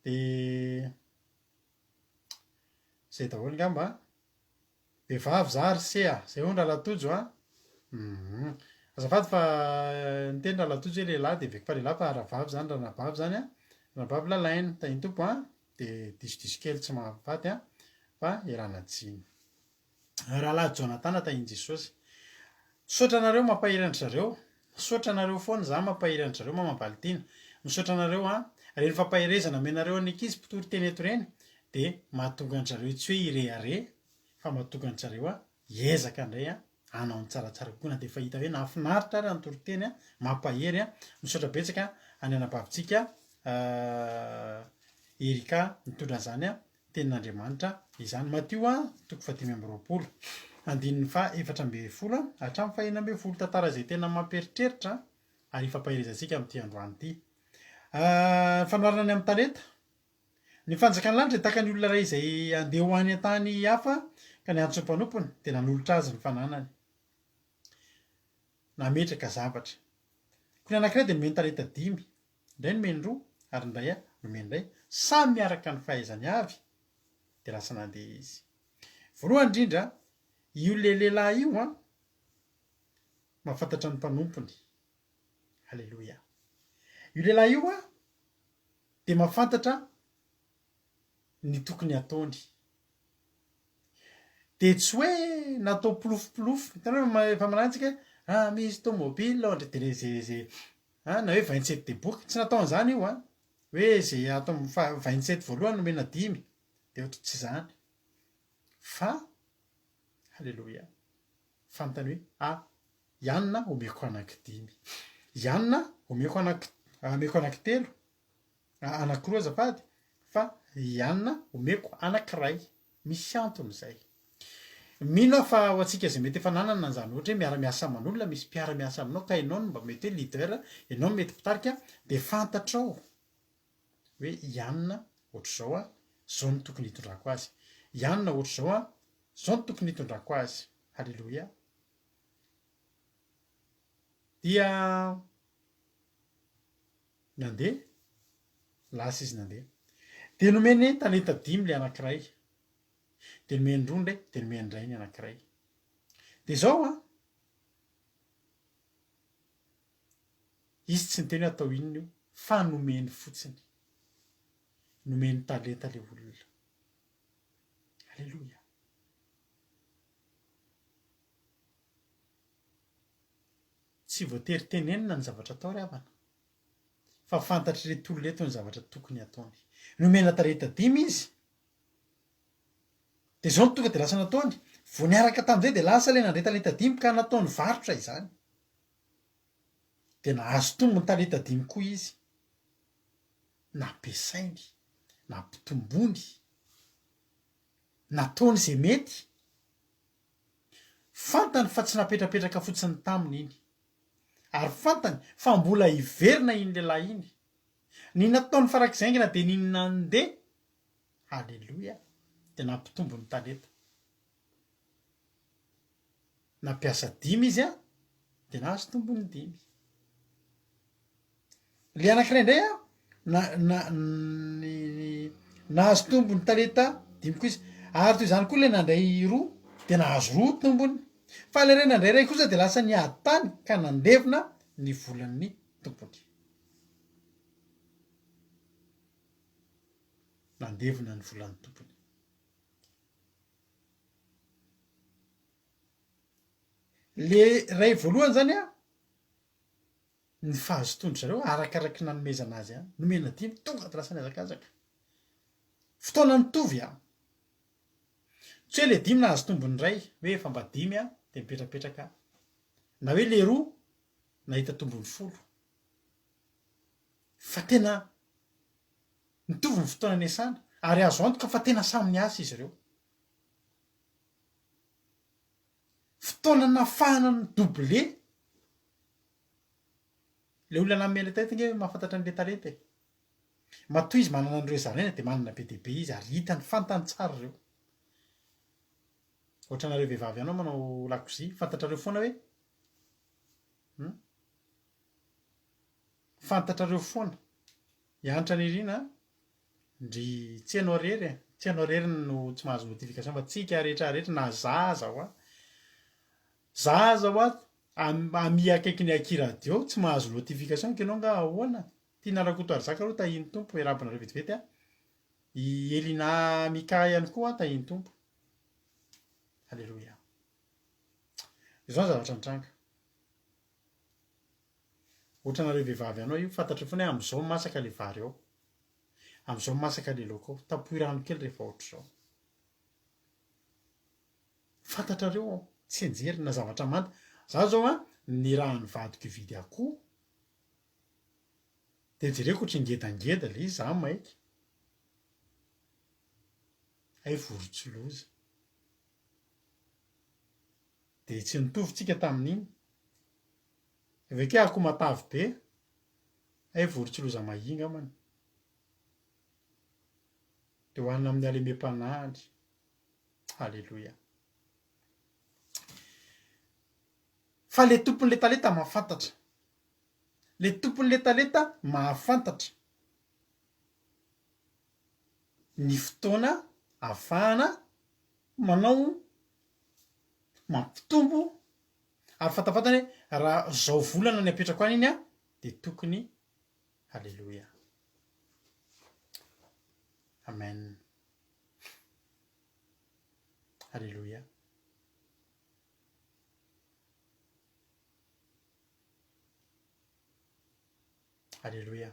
Dia zay daholo angamba. Vehivavy za ry se a! Zay hono Rahalahy Tojo a! Humm. Azafady fa niteny Rahalahy Tojo hoe lehilahy dia heveriko fa lehilahy fa rahavavy zany ranabavy zany a! Ranabavy Lalaina, tahin-tompo a! Dia disodiso kely tsy mahafaty a! Fa ialana tsiny. Rahalahy Jonathan tahin'i Jesosy. Misaotra anareo mampahery an-dry zareo. Misaotra anareo foana za mampahery an-dry zareo Mama Valitiana. Misaotra anareo a! Ireny fampaherezana omenareo an'ny ankizy mpitory teny eto ireny dia mahatonga an-dry zareo tsy hoe hirehareha fa mahatonga an-dry zareo hiezaka indray hanao ny tsaratsara kokoa na dia efa hita hoe nahafinaritra ary ny toriteny mampahery. Misaotra betsaka an'ny anabavintsika Erika nitondra an'izany tenin'Andriamanitra izany. Matio toko fahadimy amby 20 andininy faha-14 hatramin'ny faha-16 tantara izay tena mampieritreritra ary ifampaherezantsika amin'ity androany ity. Ny fanoharana ny amin'ny talenta. Ny fanjakan'ny lanitra dia tahaka ny olona iray izay handeha ho any an-tany hafa ka niantso ny mpanompony dia nanolotra azy ny fananany. Nametraka zavatra. Koa ny anankiray dia nomeny talenta dimy, ny iray nomeny roa ary ny iray nomeny iray, samy araka ny fahaizany avy dia lasa nandeha izy. Voalohany indrindra, io le lehilahy io an, mahafantatra ny mpanompony. Aleloia. Io lehilahy io an, dia mahafantatra ny tokony hataony. Dia tsy hoe natao pilofopilofo, hitanao efa manana tsika hoe ah misy tomobile ohatra dia le ze ze ah na hoe 27 deboky, tsy natao an'izany io an, hoe ze ato amin'ny faha 27 voalohany nomena dimy, dia ohatra tsy izany fa aleloia, fantany hoe ah i anona omeko anankidimy, i anona omeko anaky omeko anankitelo, Anankiroa azafady fa i Anna omeko anankiray. Misy antony izay. Mino aho fa ho antsika izay mety efa nanana an'izany ohatra hoe miara-miasa aman'olona, misy mpiara-miasa aminao ka ianao no mba mety hoe leader, ianao no mety mpitarika dia fantatrao hoe i Anna ohatr'izao an, izao no tokony hitondrako azy. I Anna ohatr'izao an, izao no tokony hitondrako azy. Haleloia. Dia Nandeha, lasa izy nandeha. Dia nomeny talenta dimy ilay anankiray. Dia nomeny roa indray, dia nomeny iray ny anankiray. Dia izao an, izy tsy niteny hoe atao inona io, fa nomeny fotsiny. Nomeny talenta ilay olona. Aleloia. Tsy voatery tenenina ny zavatra atao ry havana fa fantatr'ireto olona ireto ny zavatra tokony hataony. Nomena talenta dimy izy dia izao no tonga dia lasa nataony. Vao niaraka tamin'izay dia lasa ilay nandray talenta dimy ka nataony varotra izany. Dia nahazo tombony talenta dimy koa izy. Nampiasainy, nampitombony, nataony izay mety. Fantany fa tsy napetrapetraka fotsiny taminy iny. Ary fantany fa mbola hiverina iny lehilahy iny. Ny nataony farak'izay haingana dia ny nandeha, Aleloia, dia nampitombo ny talenta. Nampiasa dimy izy an! Dia nahazo tombony dimy. Le anankiray indray a, na, na, ny, nahazo tombony talenta dimy koa izy. Ary toy izany koa le nandray roa, dia nahazo roa tombony. Fa le iray nandray iray kosa dia lasa niady tany ka nandevona ny volan'ny tompony. Nandevona ny volan'ny tompony. Le iray voalohany zany a, ny fahazotoan-dry zareo arakaraky ny nanomezana azy ihany, nomena dimy tonga de lasa nihazakazaka. Fotoana mitovy an! Tsy hoe le dimy nahazo tombony iray hoe efa mba dimy an de mipetrapetraka na hoe le roa nahita tombony folo fa tena mitovy ny fotoana niasana ary azo antoka fa tena samy niasa izy ireo. Fotoana nafahana ny doublé. Le olona nanome an'ilay talenta ange mahafantatra an'ilay talenta e. Matoa izy manana an'ireo zaraina dia manana be dia be izy ary hitany, fantany tsara ireo. Ohatranareo vehivavy ihany ao manao lakozia, fantatrareo foana hoe hum fantatrareo foana. I Hanitra Nirina a, ndry tsy ianao irery e, tsy ianao irery no tsy mahazo notification fa tsika rehetra rehetra na za aza hoa, za aza hoa ami akaikin'ny aky radio tsy mahazo notification k'ianao nga ahoana? Tiana Rakotoarizaka aloha tahian'ny Tompo miarahaba anareo vetivety a, i Elina Mika ihany koa tahian'ny Tompo. Aleloia. Izao ny zavatra nitranga. Ohatranareo vehivavy ihany hoa io, fantatrao foana hoe amin'izao masaka le vary ao. Amin'izao masaka le laoka ao. Tapohy rano kely rehefa ohatr'izao. Fantatrareo ao, tsy enjery na zavatra manta. Za zao an, nirahan'ny vadiko hividy akoho, de jereko ohatry ngedangeda le izy, za maika. Hay vorontsiloza. Dia tsy nitovy tsika tamin'iny. Avy eo kay akoho matavy be, hay vorontsiloza mahia angambany. Dia hohanina amin'ny halemem-panahiny. Aleloia. Fa le tompon'le talenta mahafantatra. Le tompon'le talenta mahafantatra ny fotoana ahafahana manao mampitombo ary fantafantany hoe raha zao volana ny apetrako any iny an dia tokony Aleloia Amen Aleloia Aleloia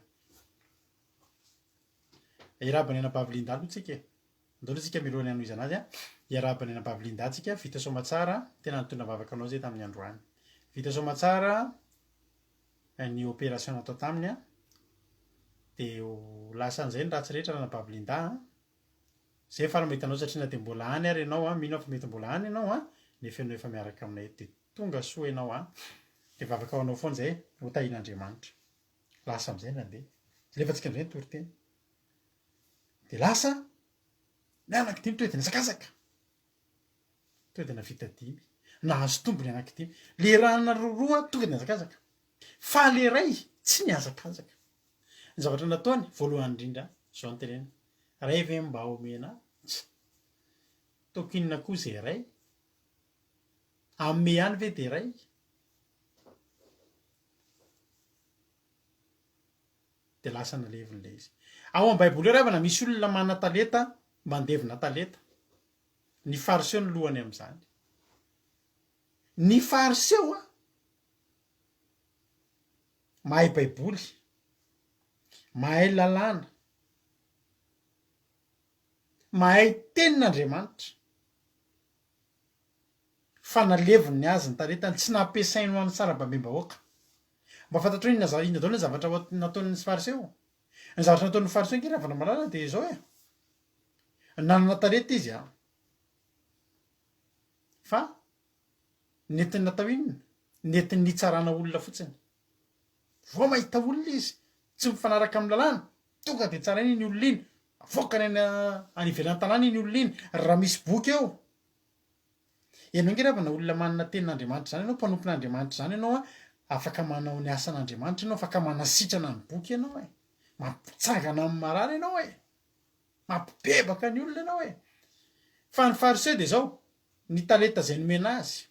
Iarahaba ny anabavy Linda aloha tsika e. Andao aloha tsika mialohan'ny hanohizana azy a. Iarahaba ny anabavy Linda tsika, vita soamatsara, tena nitondra vavaka anao zay tamin'ny androany. Vita soamatsara ny opération natao taminy a. Dia ho lasan'izay ny ratsy rehetra ranabavy Linda a. Zay faly mahita anao satria na dia mbola any ary ianao a, mino aho fa mety mbola any ianao a, nefa ianao efa miaraka aminay eto dia tonga soa ianao a. Dia vavaka ho anao foana izay, ho tahian'Andriamanitra. Lasa amin'izay nandeha. Alefantsika amin'izay ny toriteny. Dia lasa ny anankidimy tonga dia nihazakazaka. Tonga dia navita dimy. Nahazo tombony anankidimy. Le rana roa tonga dia nihazakazaka. Fa le iray tsy nihazakazaka. Ny zavatra nataony, voalohany indrindra, izao no teneniny, Ray ve mba omena ahy? Tsa! Ataoko inona koa izay ray? Hanome ihany ve dia ray? Dia lasa naleviny ilay izy. Ao amin'ny Baiboly ao ry havana misy olona manan-talenta mandevina talenta. Ny Fariseo no lohany amin'izany. Ny Fariseo a, mahay Baiboly, mahay lalàna, mahay tenin'Andriamanitra. Fa naleviny ny azy ny talentany, tsy nampiasainy ho an'ny sarababem-bahoaka. Mba fantatrao inona za- inona daholo ny zavatra ho- nataon'ny Fariseo? Ny zavatra nataon'ny Fariseo ange ry havana malala dia izao e, nanana talenta izy an, fa nentiny natao inona? Nentiny nitsarana olona fotsiny. Vao mahita olona izy, tsy mifanaraka amin'ny lalàna, tonga dia tsarainy iny olona iny, avoakany any any ivelan'ny tanàna iny olona iny, raha misy boky eo. Ianao ange ravana olona manana tenin'Andriamanitra izany ianao, mpanompon'Andriamanitra izany ianao an, afaka manao ny asan'Andriamanitra ianao, afaka manasitrana ny boky ianao e. Mampitsangana ny marary ianao e. Mampibebaka ny olona ianao e. Fa ny fariseo dia izao, ny talenta izay nomena azy,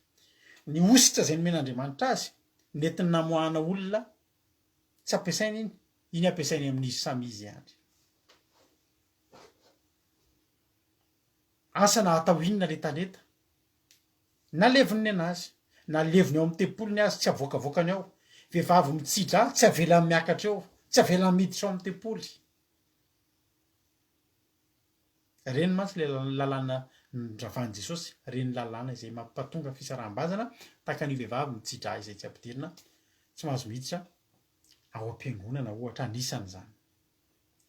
ny hosotra izay nomen'Andriamanitra azy, nentiny namoahana olona, tsy ampiasainy iny, iny ampiasainy amin'izy samy izy ihany. Asa na atao inona le talenta. Na levony nenazy, na levony ao amin'ny tempoly ny azy tsy avoakavoakany ao. Vehivavy mitsidra tsy avelany miakatra eo, tsy avelany miditra ao amin'ny tempoly. Ireny mantsy ilay lalàna noravan'i Jesosy, ireny lalàna izay mampatonga fisaraham-bazana tahaka an'io vehivavy mitsidra izay tsy ampidirina, tsy mahazo miditra ao am-piangonana ohatra, anisan'izany.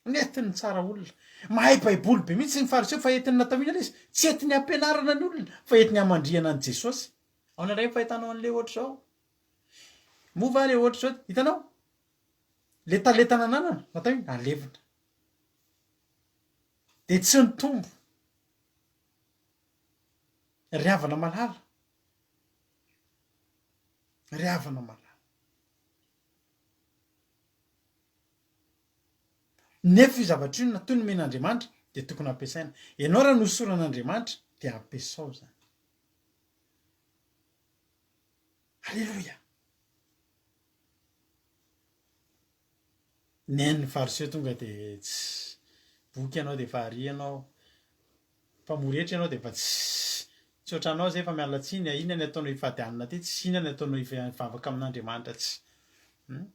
Nentiny tsara olona. Mahay baiboly be mihitsy ny fariseo fa entiny natao inona ilay izy? Tsy entiny hampianarana ny olona fa entiny hamandrihana an'i Jesosy. Ahoana indray ny fahitanao an'ilay ohatr'izao? Moa va ilay ohatr'izao, hitanao? Ilay talenta nananana, natao inona? Nalevina. Dia tsy nitombo. Ry havana malala. Ry havana malala. Nefa io zavatra io natoa nomen'Andriamanitra dia tokony hampiasaina. Ianao raha nohosoran'Andriamanitra dia ampiasao izany. Aleloia! Ny an'ny fariseo tonga dia tsy boky ianao dia efa ary ianao. Mpamory hetra ianao dia efa tsy tsy ohatranao izay fa miala tsiny a, inona ny ataonao hifady hanina aty, tsy inona ny ataonao hivavaka amin'Andriamanitra tsy. Hum.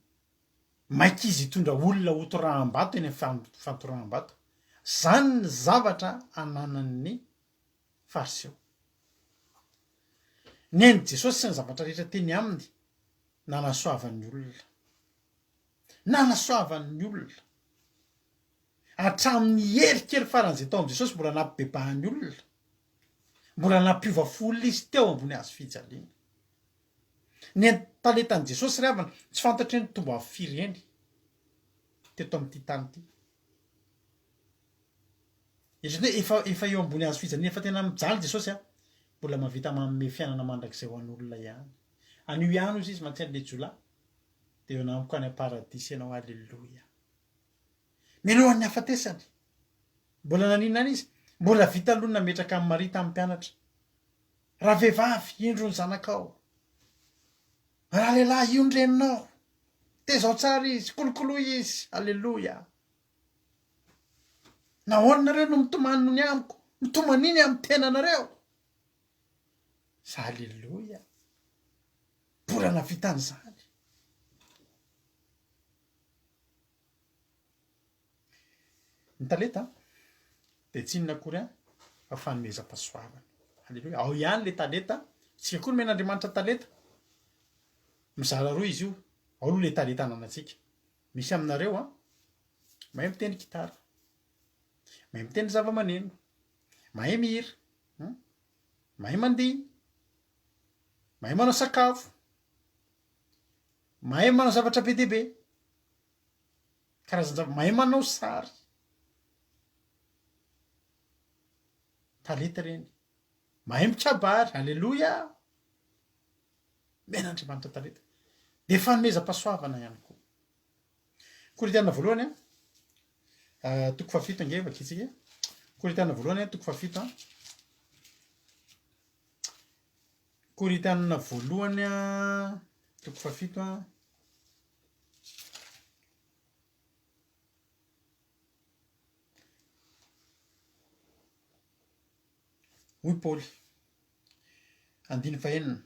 Maika izy hitondra olona hotoraham-bato eny amin'ny fantoraham-bato. Izany ny zavatra ananan'ny Fariseo. Ny ain'i Jesosy sy ny zavatra rehetra teny aminy nanasoavany olona. Nanasoavany ny olona. Hatramin'ny hery kely faran'izay tao amin'i Jesosy mbola nampibebahany olona. Mbola nampiova fo olona izy teo ambony hazo fijaliana. Ny talentan'i Jesosy ry havana, tsy fantatro hoe nitombo avy firy eny teto amin'ity tany ity. Eritrereto hoe efa efa eo ambony hazo fijaliana, efa tena mijaly Jesosy a, mbola mahavita manome fiainana mandrakizay ho an'olona ihany. Anio ihany hozy izy mantsy an'ilay jiolahy, dia eo anamiko any am-paradisa ianao, aleloia. Mialohan'ny hafatesany, mbola naninona ihany izy? Mbola vita aloha ny nametraka an'i Maria tamin'ny mpianatra. Ravehivavy, indro ny zanakao. Ralehilahy, io ny reninao. Tezao tsara izy, kolokoloy izy. Aleloia. Nahoana nareo no mitomany noho ny amiko? Mitomania ny amin'ny tenanareo. Aleloia. Mbola nahavita an'izany. Ny talenta dia tsy inona akory an fa fanomezam-pahasoavana. Aleloia. Ao ihany le talenta. Tsika koa nomen'Andriamanitra talenta. Mizara roa izy io. Ao aloha le talenta ananantsika. Misy aminareo an mahay mitendry gitara, mahay mitendry zava-maneno, mahay mihira, mahay mandihy, mahay manao sakafo, mahay manao zavatra be dia be. Karazan-java, mahay manao sary. Talenta ireny. Mahay mikabary, aleloia! Omen'Andriamanitra talenta. Dia fanomezam-pahasoavana ihany koa. Korintiana voalohany a, ah, toko fahafito ange vakintsika. Korintiana voalohany a, toko fahafito a. Korintiana voalohany a, toko fahafito a. Hoy Paoly, andininy fahenina,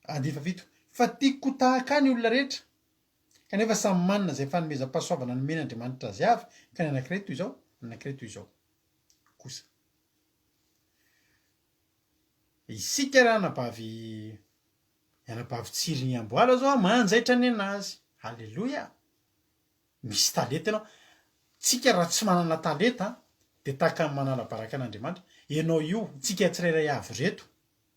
andininy fahafito, Fa tiako ho tahaka ahy ny olona rehetra, kanefa samy manana izay fanomezam-pahasoavana nomen'Andriamanitra azy avy, ka ny anankiray toy izao, ny anankiray toy izao kosa. Isika ranabavy Ny anabavy Tsiry Amboala zao manjaitra nenazy. Aleloia! Misy talenta ianao. Tsika raha tsy manana talenta dia tahaka ny manala baraka an'Andriamanitra. Ianao io, tsika tsirairay avy ireto,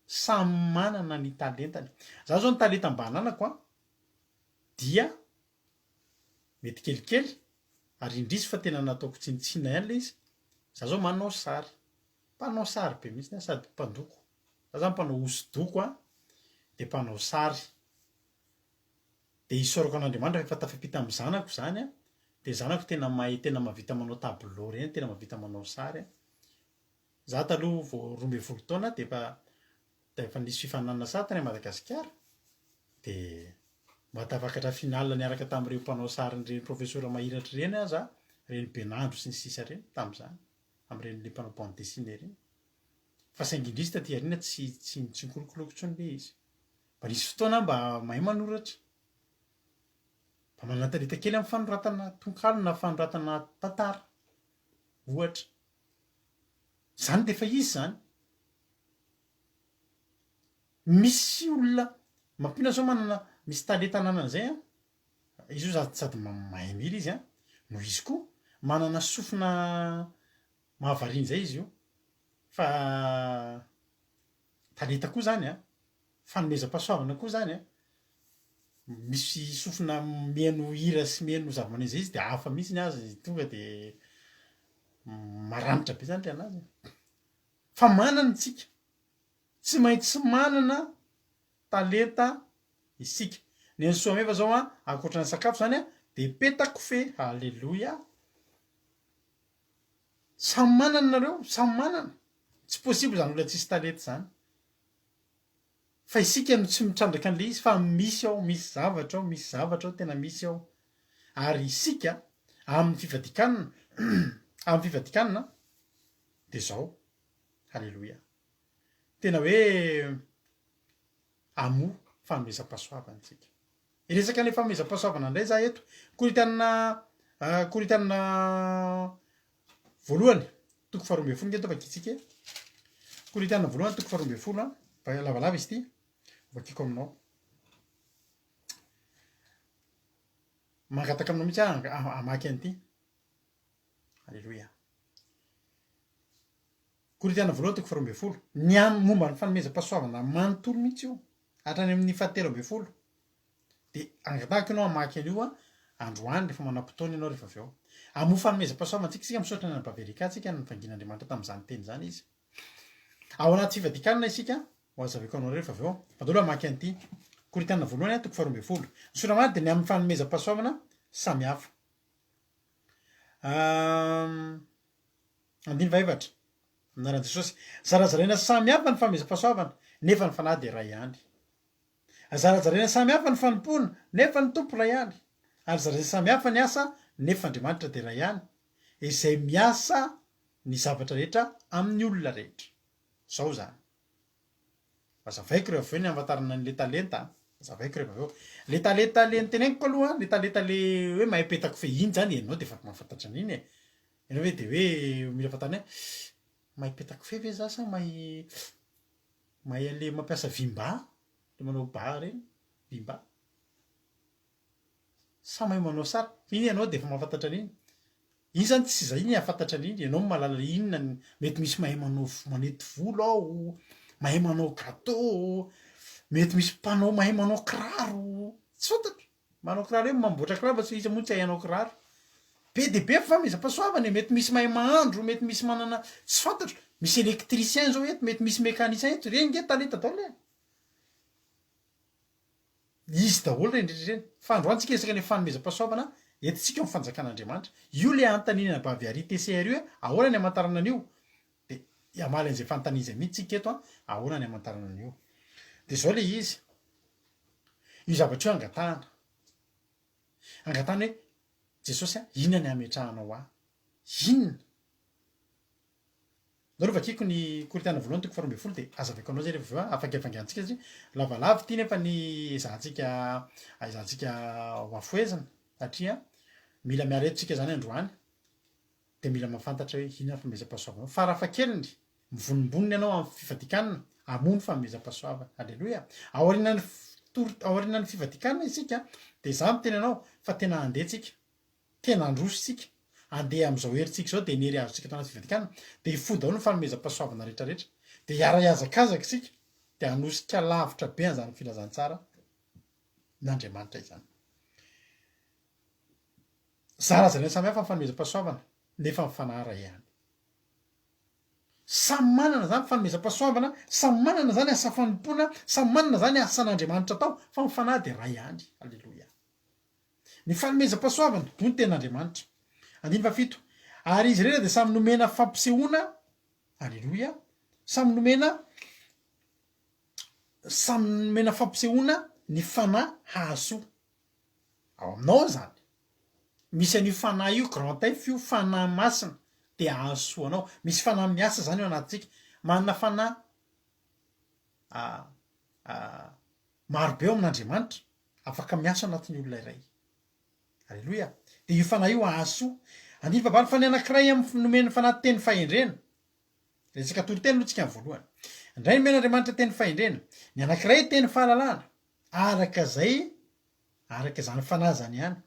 samy manana ny talentany. Za zao ny talenta mba ananako an, dia mety kelikely, ary indrisy fa tena nataoko tsinontsinona ihany ilay izy, za zao manao sary. Mpanao sary be mihitsy aho sady mpandoko. Za zany mpanao hosodoko a, de mpanao sary. De isaorako an'Andriamanitra fa efa tafampita amin'ny zanako izany a, de zanako tena mahay tena mahavita manao tableau ireny, tena mahavita manao sary a. Za taloha vao 12 taona de efa de efa nisy fifaninanana sary tany Madagasikara, de mba tafakatra finale niaraka tamin'ireo mpanao sarin'ireny profesora mahiratra ireny aho za, ireny Benandro sy ny sisa ireny tamin'izany, amin'ireny le mpanao bande dessinée ireny. Fa saingy indrisy taty aoriana tsy tsy tsy nikolokoloiko intsony le izy. Mba nisy fotoana aho mba mahay manoratra. Mba manana talenta kely amin'ny fanoratana tononkalo na fanoratana tantara, ohatra. Izany dia efa izy izany. Misy olona mampino aho zao manana misy talenta ananany izay an, izy io sady sady mahay mihira izy an, no izy koa manana sofina mahavariana izay izy io. Fa talenta koa zany an, fanomezam-pahasoavana koa zany an, misy sofina mihaino hira sy mihaino zava-maneno zay izy de hafa mihitsy ny azy tonga de maranitra be zany le anazy e. Fa manana isika, tsy maintsy manana talenta isika. Ny an'i Soameva zao an, ankoatra ny sakafo zany an, de peta-kofehy, haleloia. Samy manana nareo, samy manana. Tsy possible zany olona tsisy talenta zany. Fa isika no tsy mitrandraka an'le izy fa misy ao, misy zavatra ao, misy zavatra ao, tena misy ao. Ary isika amin'ny fivadikanina, amin'ny fivadikanina de zao. Haleloia. Tena hoe amoa fanomezam-pahasoavana isika. Hiresaka an'ilay fanomezam-pahasoavana indray za eto. Korintiana Korintiana voalohany, toko faharoa ambin'ny folo nge atao vakintsika e. Korintiana voalohany toko faharoa ambin'ny folo an, fa lavalava izy ity, vakiko aminao. Mangataka aminao mihitsy aho hamaky an'ity. Aleloia. Korintiana voalohany toko faharoa ambin'ny folo. Ny amin'ny momba ny fanomezam-pahasoavana manontolo mihitsy io. Hatrany amin'ny fahatelo ambin'ny folo. Dia angatahako ianao hamaky an'io androany rehefa manam-potoana ianao rehefa avy eo. Hamoa fanomezam-pahasoavana antsika isika, misaotra ny anabavy Erika antsika nivangian'Andriamanitra tamin'izany teny izany izy. Ao anaty fivadikanana isika, ho hazavaiko anao rehefa avy eo. Andao aloha hamaky an'ity. Korintiana voalohany toko faharoa ambin'ny folo. Ny soratra masina dia ny amin'ny fanomezam-pahasoavana samihafa. Andininy fahefatra. Amin'ny anaran'i Jesosy. Zarazaraina samy hafa ny fanomezam-pahasoavana, nefa ny Fanahy dia iray ihany. Zarazaraina samy hafa ny fanompoana, nefa ny Tompo iray ihany. Ary zaraina samy hafa ny asa, nefa Andriamanitra dia iray ihany, izay miasa ny zavatra rehetra amin'ny olona rehetra. Izao izany. Azavaiko rehefa avy eo ny hamantarana an'ilay talenta a. Azavaiko rehefa avy eo. Le talenta le noteneniko aloha, le talenta le hoe mahay petakofehy iny zany ianao dia efa mahafantatra an'iny e. Ianao ve dia hoe mila fantarina hoe mahay petakofehy ve za sa mahay mahay an'le mampiasa vimba, le manao ba reny, vimba. Sa mahay manao sary? Iny ianao dia efa mahafantatra an'iny. Iny zany tsy za iny hahafantatra an'iny, ianao no mahalala inona ny, mety misy mahay manao manety volo ao, mahay manao gateau, mety misy mpanao mahay manao kiraro, tsy fantatro, manao kiraro hoe mamboatra kiraro fa tsy iza moa tsy hahay hanao kiraro, be dia be fanomezam-pahasoavana e, mety misy mahay mahandro, mety misy manana, tsy fantatro, misy électricien zao eto, mety misy mécanicien eto, ireny nge talenta daholo e. Izy daholo ireny rehetra ireny. Fa androany tsika hiresaka ny fanomezam-pahasoavana entintsika ao amin'ny fanjakan'Andriamanitra. Io ilay anontaniana anabavy Harry TCR io hoe ahoana ny hamantarana an'io? Dia hamaly an'izay fanontaniana izay mihitsy tsika eto an, ahoana ny hamantarana an'io? Dia izao ilay izy, io zavatra io angatahana. Angatahana hoe, Jesosy a, inona ny hametrahanao ahy? Inona? Ndao aloha vakiko ny Korintiana voalohany toko faharoa ambin'ny folo dia hazavaiko anao izay rehefa avy eo an, afaka ivangantsika satria lavalava ity nefa ny ezahantsika ezahantsika ho afohezina satria mila miala eto tsika izany androany dia mila mahafantatra hoe inona ny fanomezam-pahasoavana. Farafahakeliny mivonombonona ianao amin'ny fifadikanina hamoa ny fanomezam-pahasoavana. Aleloia. Aorianan'ny tory aorianan'ny fifadikanina isika dia izaho miteny anao fa tena handeha tsika. Tena handroso isika, handeha amin'izao herintsika izao dia ny hery azontsika tao anaty fivadikana dia hifoha daholo ny fanomezam-pahasoavana rehetra rehetra, dia hiara-hihazakazaka isika dia hanosika lavitra be an'izany filazantsara n'Andriamanitra izany. Zarazaraina samihafa ny fanomezam-pahasoavana nefa ny fanahy iray ihany. Samy manana izany fanomezam-pahasoavana, samy manana izany asa fanompoana, samy manana izany asan'Andriamanitra atao, fa ny Fanahy dia iray ihany. Aleloia. Ny fanomezam-pahasoavana, hoy ny tenin'Andriamanitra. Andininy fahafito, Ary izy rehetra dia samy nomena fampisehoana, Aleloia, samy nomena, samy nomena fampisehoana ny Fanahy hahasoa. Ao aminao izany. Misy an'io Fanahy io, grand F io, Fanahy Masina, dia hahasoa anao. Misy Fanahy miasa izany ao anatintsika. Manana Fanahy marobe ao amin'Andriamanitra, afaka miasa ao anatin'ny olona iray. Aleloia. Dia io Fanahy io hahasoa. Andininy fahavalo, Fa ny anankiray amin'ny nomen'ny Fanahy teny fahendrena. Resaka toriteny aloha tsika amin'ny voalohany. Indray nomen'Andriamanitra teny fahendrena. Ny anankiray teny fahalalana, araka izay araka izany fanahy izany ihany.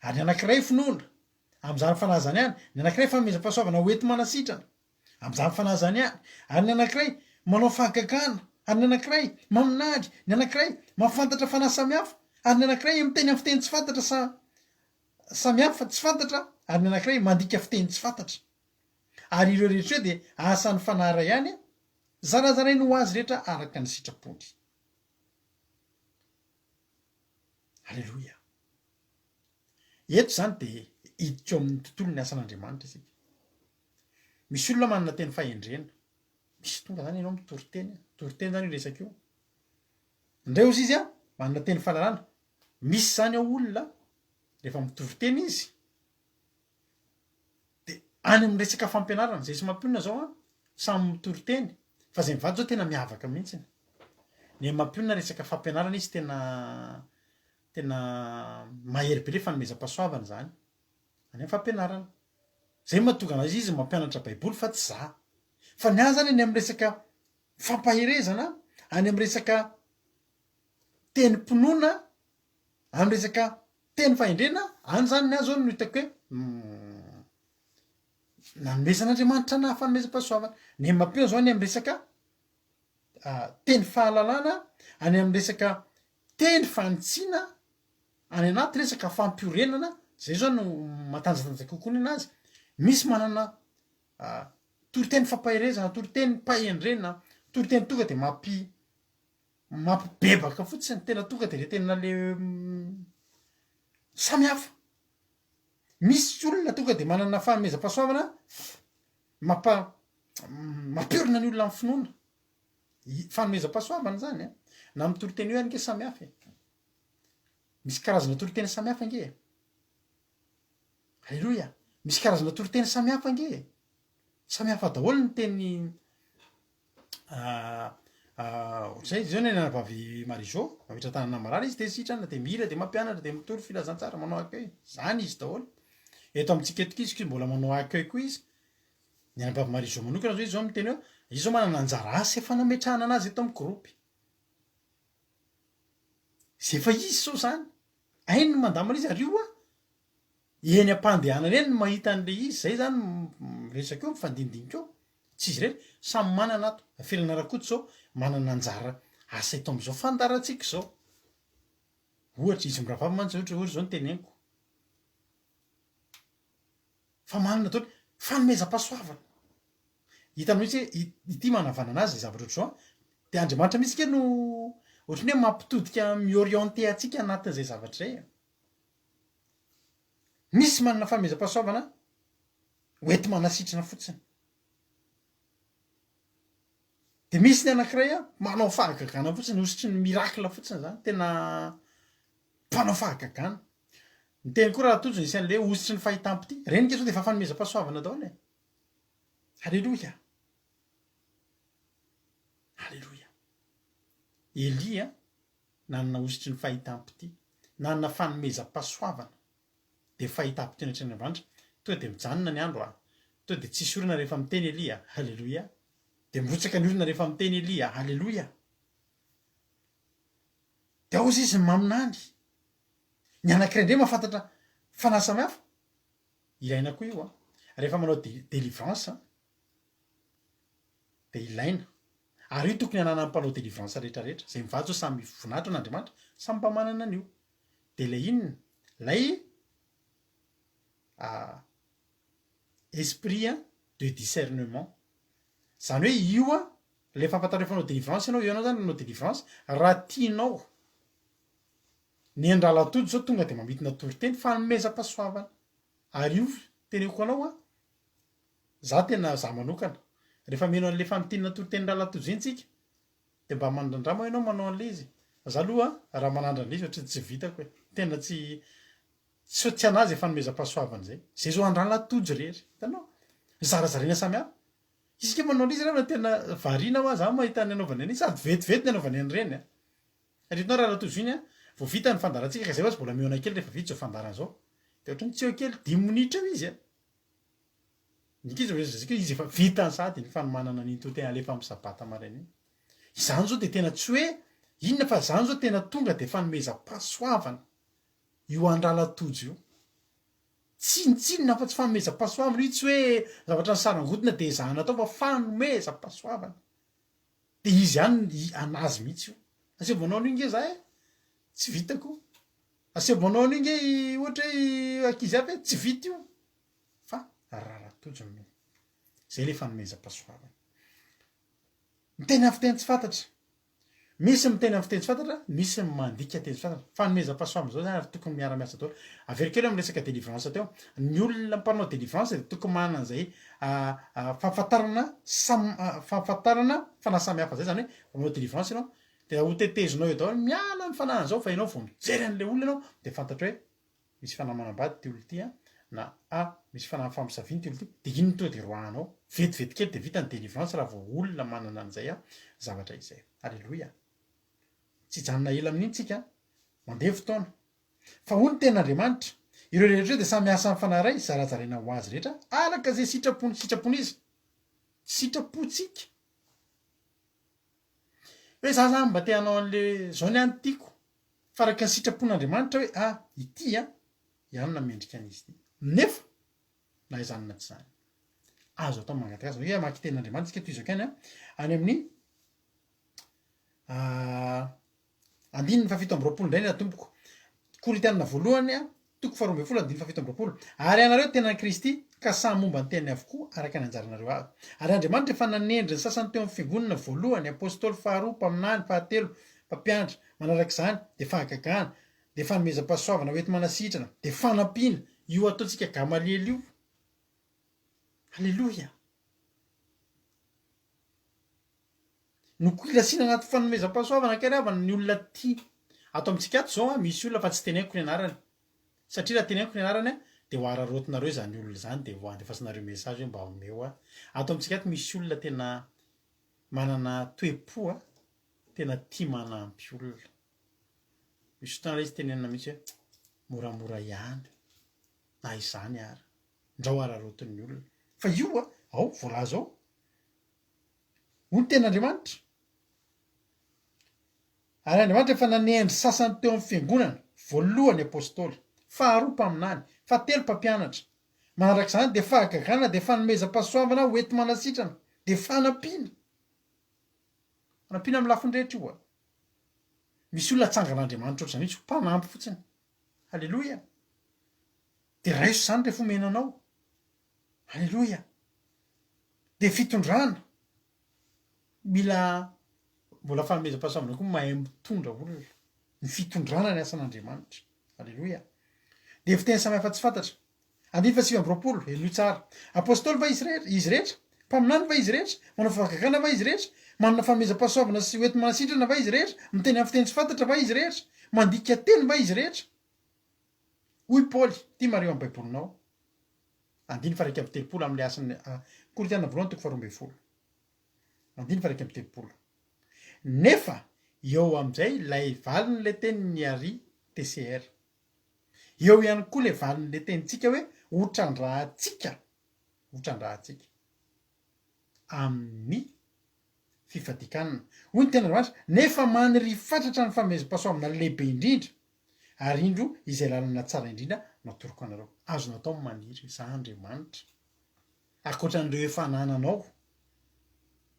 Ary ny anankiray finoana, amin'izany fanahy izany ihany. Ny anankiray fanomezam-pahasoavana ho enti-manasitrana, amin'izany fanahy izany ihany. Ary ny anankiray manao fahagagana, ary ny anankiray maminany, ny anankiray mahafantatra fanahy samihafa, ary ny anankiray miteny amin'ny fiteny tsy fantatra sa samihafa tsy fantatra, ary ny anankiray mandika fiteny tsy fantatra. Ary ireo rehetra ireo dia asan'ny fanahy iray ihany, zarazarainy ho azy rehetra araka ny sitrapony. Aleloia! Eto izany dia hiditra eo amin'ny tontolon'ny asan'Andriamanitra isika. Misy olona manana teny fahendrena. Misy tonga izany ianao mitory teny, mitory teny izany io resaka io. Indray hozy izy an, manana teny fahalalana. Misy izany ao olona rehefa mitory teny izy Dia any amin'ny resaka fampianarana, izay sy mampionona izao an, samy mitory teny, fa izay mivady izao tena miavaka mihitsy. Ny mampionona resaka fampianarana izy tena tena mahery be le fanomezam-pahasoavana izany any amin'ny fampianarana. Izay no mahatonga anazy izy mampianatra baiboly fa tsy za. Fa ny ahy izany any amin'ny resaka fampaherezana, any amin'ny resaka tenim-pinoana, amin'ny resaka Teny fahendrena, any zany ny ahy zao no hitako hoe nanomezan'Andriamanitra anah fanomezam-pahasoavana. Ny mampino zao any amin'ny resaka teny fahalalana, any amin'ny resaka teny fanitsiana, any anaty resaka fampiorenana, zay zao no matanjatanjaka kokoa ny anazy. Misy manana toriteny fampaherezana, toriteny-pahendrena, toriteny tonga de mampi Mampibebaka fotsiny, tena tonga de le tena le samy hafa. Misy olona tonga de manana fanomezam-pahasoavana mampa mampiorina ny olona amin'ny finoana. Fanomezam-pahasoavana zany an. Na amin'ny toriteny io ary nge samy hafa e. Misy karazana toriteny samy hafa nge e. Aleloia. Misy karazana toriteny samy hafa nge e. Samy hafa daholo ny teny Ohatr'izay izy zao ny anabavy Marie Jo, mametra-tanana marary izy dia sitrana, dia mihira, dia mampianatra, dia mitory filazantsara, manao accueil, zany izy daholo. Eto amintsika eto koa izy koa mbola manao accueil koa izy. Ny anabavy Marie Jo manokana zao izy zao miteny hoe izy zao manana anjara asa efa nametrahana anazy eto amin'ny groupe. Izay efa izy zao zany, hainy ny mandamina izy ary io a, Eny am-pandehanana eny no mahita an'ilay izy, zay zany miresaka eo, mifandinidinika eo, tsy izy irery, samy manana ato, Felana Rakoto zao manana anjara asa eto amin'izao fandaharantsika izao, ohatra izy mirahavavy mantsy ohatra ohatra zao no teneniko, fa manana daholo, fanomezam-pahasoavana, hitanao mihitsy hoe ity manavanana azy zavatra ohatr'izao an, de Andriamanitra mihitsy ange no ohatran'ny hoe mampitodika mi-orienter antsika anatin'izay zavatra izay e. Misy manana fanomezam-pahasoavana ho enti-manasitrana fotsiny. Dia misy ny anankiray manao fahagagana fotsiny, hosotry ny miracle fotsiny zany, tena mpanao fahagagana. Ny teny koa raha tojo nisy an'le hosotry ny fahitam-pitia, ireny nge sao dia efa fanomezam-pahasoavana daholo e. Aleloia. Aleloia. Elia nanana hosotry ny fahitam-pitia, nanana fanomezam-pahasoavana, dia fahitam-pitia natrehin'Andriamanitra, tonga dia mijanona ny andro a! tonga dia tsisy orana rehefa miteny Elia, haleloia! dia mirotsaka ny orana rehefa miteny Elia, haleloia! Dia ao izy ny maminany, ny anankiray indray mahafantatra fanahy samihafa, ilaina koa io a! rehefa manao delivrance dia ilaina ary io tokony hananan'ny mpanao delivrance rehetra rehetra izay mivady zao samy voninahitra an'Andriamanitra samy mba manana an'io dia ilay inona ilay esprit de discernement. Izany hoe io an, ilay fahafantarana rehefa hanao délivrance ianao, eo ianao izany hanao délivrance, raha tianao ny an-dRalatojo izao tonga dia mamintina toriteny, fanomezam-pahasoavana. Ary io teneniko anao an, za tena za manokana, rehefa mino an'ilay famintinana toritenin-dRalatojo iny tsika, dia mba mandrandrama ianao manao an'ilay izy. Fa za aloha raha manandrana an'ilay izy ohatran'ny tsy vitako e. Tena tsy tsy tsy an'azy izay fanomezam-pahasoavana izay. Izay zo an-dRalatojo irery. Hitanao? Zarazaraina samihafa. Isika manao an'ilay izy angamba tena variana hoa za mahita ny anaovany an'iny sady vetivety ny anaovany an'ireny an. Satria hitanao Ralatojo iny an, vao vita ny fandaharantsika ka izay ho'azy mbola mihaona kely rehefa vita izao fandaharana izao. Dia ohatran'ny tsy eo kely dimy minitra eo izy an. Ny ankizy miresadresaka eo, izy efa vitany sahady ny fanomanana an'iny toriteny alefa amin'ny sabata maraina iny. Izany izao dia tena tsy hoe inona fa izany izao tena tonga dia fanomezam-pahasoavana io an-dRalatojo io. Tsinontsinona afa-tsy fanomezam-pahasoavana io, tsy hoe zavatra nisarangotina dia ezahana atao fa fanomezam-pahasoavana. Dia izy ihany an'azy mihitsy io. Asaivo manao an'io nge za e! Tsy vitako. Asaivo manao an'io nge ohatra hoe ankizy hafa e! Tsy vita io. Fa Raratojo no. Zay le fanomezam-pahasoavana. Miteny amin'ny fiteny tsy fantatra. Misy miteny amin'ny fiteny tsy fantatra, misy ny mandika teny tsy fantatra. Fanomezam-pahasoavana zao zany ary tokony miara-miasa daholo. Averiko kely amin'ny resaka délivrance teo. Ny olona mpanao délivrance dia tokony manana an'izay fahafantarana sam- fahafantarana fanahy samihafa zay, zany hoe manao délivrance ianao dia ho tetezinao eo daholo, miala ny fanahy an'izao fa ianao vao mijery an'ilay olona ianao dia fantatrao hoe misy fanahy manambady ity olona ity an, na a misy fanahy mifamosaviana ity olona ity, dia iny no tonga dia roahanao, vetivety kely dia vita ny délivrance raha vao olona manana an'izay zavatra izay. Aleloia! Tsy hijanona ela amin'iny tsika an, mandeha ny fotoana. Fa hoy ny tenin'Andriamanitra, ireo rehetra ireo dia samy asan'ny Fanahy iray, zarazaraina ho azy rehetra araka izay sitrapony, sitrapon'iza? Sitrapontsika. Hoe za zany mba te hanao an'le zao ny ahy no tiako, fa araka ny sitrapon'Andriamanitra hoe ah ity an, ihany no mendrika an'izy ity. Nefa na izany na tsy izany, azo atao mangataka azy. Hoe hamaky tenin'Andriamanitra isika toy izao ihany an, any amin'ny Andininy fahafito amby 20 indray ny atomboko. Korintiana voalohany, toko faharoa ambin'ny folo, andininy fahafito amby 20. Ary ianareo tenan'i Kristy, ka samy momba ny tenany avokoa, araka ny anjaranareo avy. Ary Andriamanitra efa nanendry ny sasany teo amin'ny fiangonana, voalohany, apostoly, faharoa, mpaminany, fahatelo, mpampianatra, manaraka izany, dia fahagagana, dia fanomezam-pahasoavana hoenti-manasitrana, dia fanampiana, io ataontsika Gamaliela io. Aleloia! Nokilasiana anaty fanomezam-pahasoavana kay ry havana ny olona tia. Ato amintsika ato izao an, misy olona fa tsy teneniko ny anarany. Satria raha teneniko ny anarany an, dia ho araraotinareo izany olona izany dia ho andefasanareo message hoe mba omeo ahy. Ato amintsika ato misy olona tena manana toe-po an, tena tia manampy olona. Misy fotoana ilay izy tenenina mihitsy hoe moramora ihany na izany ara. Ndrao araraotin'ny olona. Fa io an, ao, voalaza ao. Hoy ny tenin'Andriamanitra. Ary Andriamanitra efa nanendry sasany teo amin'ny fiangonana, voalohany apostoly, faharoa mpaminany, fahatelo mpampianatra. Manaraka izany dia fahagagana, dia fanomezam-pahasoavana ho enti-manasitrana, dia fanampiana. Fanampiana amin'ny lafiny rehetra io. Misy olona atsangan'Andriamanitra ohatr'izany mihitsy ho mpanampy fotsiny. Aleloia. Dia raiso izany rehefa omena anao. Aleloia. Dia fitondrana, mila mbola fanomezam-pahasoavana koa mahay mitondra olona. Ny fitondrana ny asan'Andriamanitra. Aleloia. Dia fiteny samy hafa tsy fantatra. Andininy faha 29, henoy tsara. Apostoly va izy rehetra? Izy rehetra? Mpaminany va izy rehetra? Manao fahagagana va izy rehetra? Manana fanomezam-pahasoavana sy hoenti-manasitrana va izy rehetra? Miteny amin'ny fiteny tsy fantatra va izy rehetra? Mandika teny va izy rehetra? Hoy Paoly, ity mariho amin'ny Baibolinao, andininy faha-31 amin'ilay asan'ny Korintiana voalohany toko faharoa ambin'ny folo. Andininy faha-31. Nefa eo amin'izay ilay valin'ilay tenin'i Ari TCR. Eo ihany koa ilay valin'ilay tenintsika hoe hotrandrahantsika, hotrandrahantsika amin'ny fifadian-kanina. Hoy ny tenin'Andriamanitra, nefa maniria fatratra ny fanomezam-pahasoavana lehibe indrindra, Ary indro izay lalana tsara indrindra no atoroko anareo. Azonao atao ny maniry, Za Andriamanitra. Ankoatra an'ireo efa anananao,